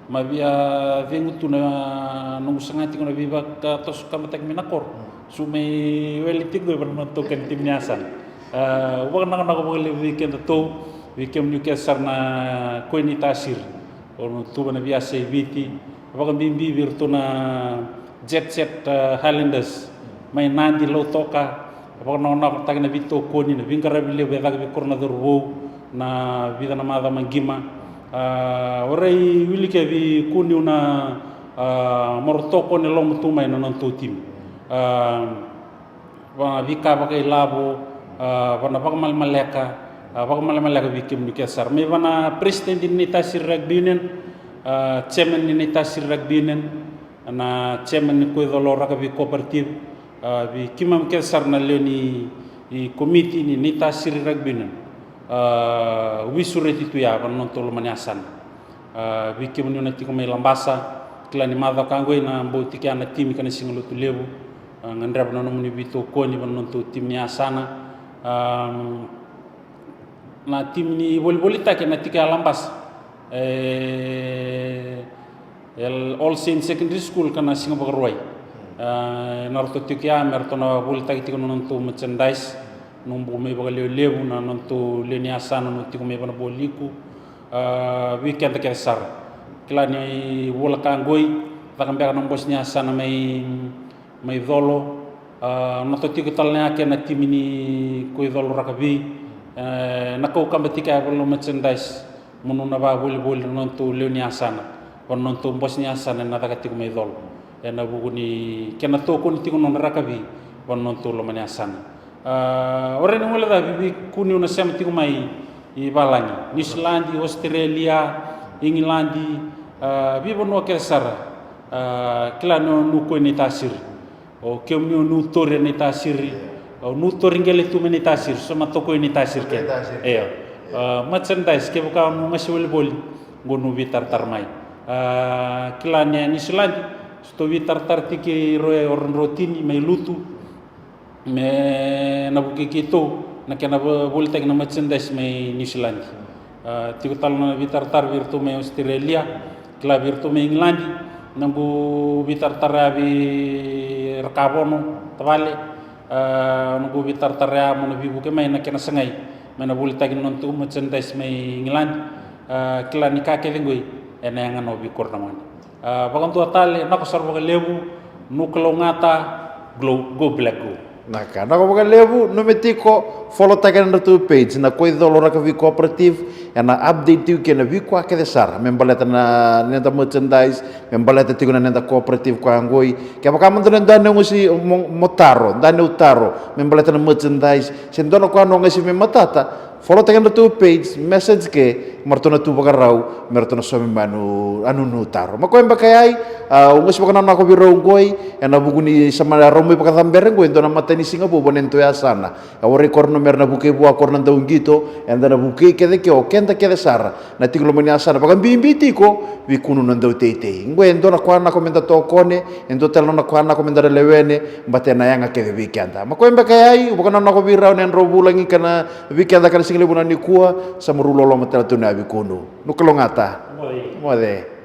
ma via cegu tu na noqu saga tiko na veivakatoso kamataki mai na koro. Su mai wele tiko qoi va na nodatou kena timi ni yasana. A, au vakanakonako vakalevu vei kedatou, vei kemuni kece sara na koi ni tasiri. O na tuva na veiyasa i Viti, vakabibi vei iratou na Jet Set, a, Highlanders mai Nadi, Lautoka. Vakanakonakotaki na veitokoni, na veiqaravi levu e caka vei kora na cauravou na vica na macawa maqima. A, o rai wilika vei kuniu na, a, moro tokoni e loma tu mai na nodatou timi. A, va na veika vakailavo, a, va na vakamalemaleka, a, vakamalemaleka vei kemuni kece sara. Mai va na president ni Naitasiri Rugby Union, a, chairman ni Naitasiri Rugby Union, na chairman ni Koicolo Rakavi Cooperative, a, vei keimami kece sara na lewe ni, ni komiti ni Naitasiri Rugby Union. A, au veisureti tu ya va na nodatou loma ni yasana. A, vei kemuni na tiko mai Labasa, kila ni macawa ka qoi na bau tiko ya na timi ka na siga lotu levu. A, gadreva na nomuni veitokoni va na nodatou timi ni yasana. A, na timi ni volivolitaki na tiko ya Labasa, e, e All Saints Secondary School ka na Siga Vakarauwai. A, na ratou tiko ya me ratou na volitaki tiko na nodatou merchandise. Noqu mai vakalevulevu na nodatou lewe ni yasana na tiko mai Vanavoliku. A, vei keda kece sara. Kila ni vula ka qoi, caka beka na bose ni yasana mai, mai Colo. A, na totiko tale na yake na timi ni Koicolo Rakavi. E, na kau kaba tiko ya vula na merchandise. Mo na vavolivoli na nodatou lewe ni yasana va na nodatou bose ni yasana ena caka tiko mai Colo. Ena vuku ni kena tokoni tiko na nodra rakavi va na nodatou loma ni yasana. A, o rai ni gole ca vei kuniu na sema tiko mai i valagi, Niusiladi, Ositerelia, Igiladi, a, veivanua kece sara. A, kila ni o nukoi ni tasiri. O kemuni o Nutori ena itasiri. O Nutori qele tu mai na itasiri, so ma tokoi na itasiri kena. Io. Merchandise, kevaka o nu qasi volivoli, qo nu veitaratara mai. Kila ni a Niusiladi, so tou veitaratara tiko i Roe o Rodrotini mai Lutu. Me na vukei keitou na kena volitaki na merchandise mai Niusiladi. Tiko tale na veitaratara vei iratou mai Australia, kila vei iratou mai Igiladi, noqu veitaratara ya vei Rakavono tavale. Noqu veitaratara ya mo na veivuke mai na kena sagai me na volitaki na nodatou merchandise mai Igiladi. Kila ni ka kece qoi ena yaga na vei koronagone. Vakadua tale, nako sara vakalevu, nu kalougata, go black go. Na ka nako vakalevu, nu me tiko follow-taki na nodratou page na Koicolo Rakavi Cooperative, ena update tiko kei na veika kece sara me baleta na neda merchandise, me baleta tiko na neda cooperative koya qoi. Kevaka mada na dua na uqasi mo taro, dua na taro me baleta na merchandise, se dua na koya na uqasi me matata, follow-taki na nodratou page, message ke, me ratou na tu vakarau me ratou na sauma mai na nona taro. Ma koya beka ya, au qasi vakananako vei rau qoi ena vuku ni sa mai rau mai vakacabera qoi e dua na matanisiga vou ena nodatou yasana. E warai koya na mera na vukei vua koya na dauqito, eda na vukei kece ke o keda kece sara na tiko loma ni yasana, vakabibi tiko Vikunu na dauteitei. Qoi e dua na koya nako meda tokone, e dua tale na nona koya nako meda na lewena, baleta ena yaga kece vei keda. Ma koya beka ya, au vakananako vei rau na nodrau vulagi kei na vei keda ena siga levu nikua, sa marau loloma tale tu na Vikunu. Nu kalougata. Moce.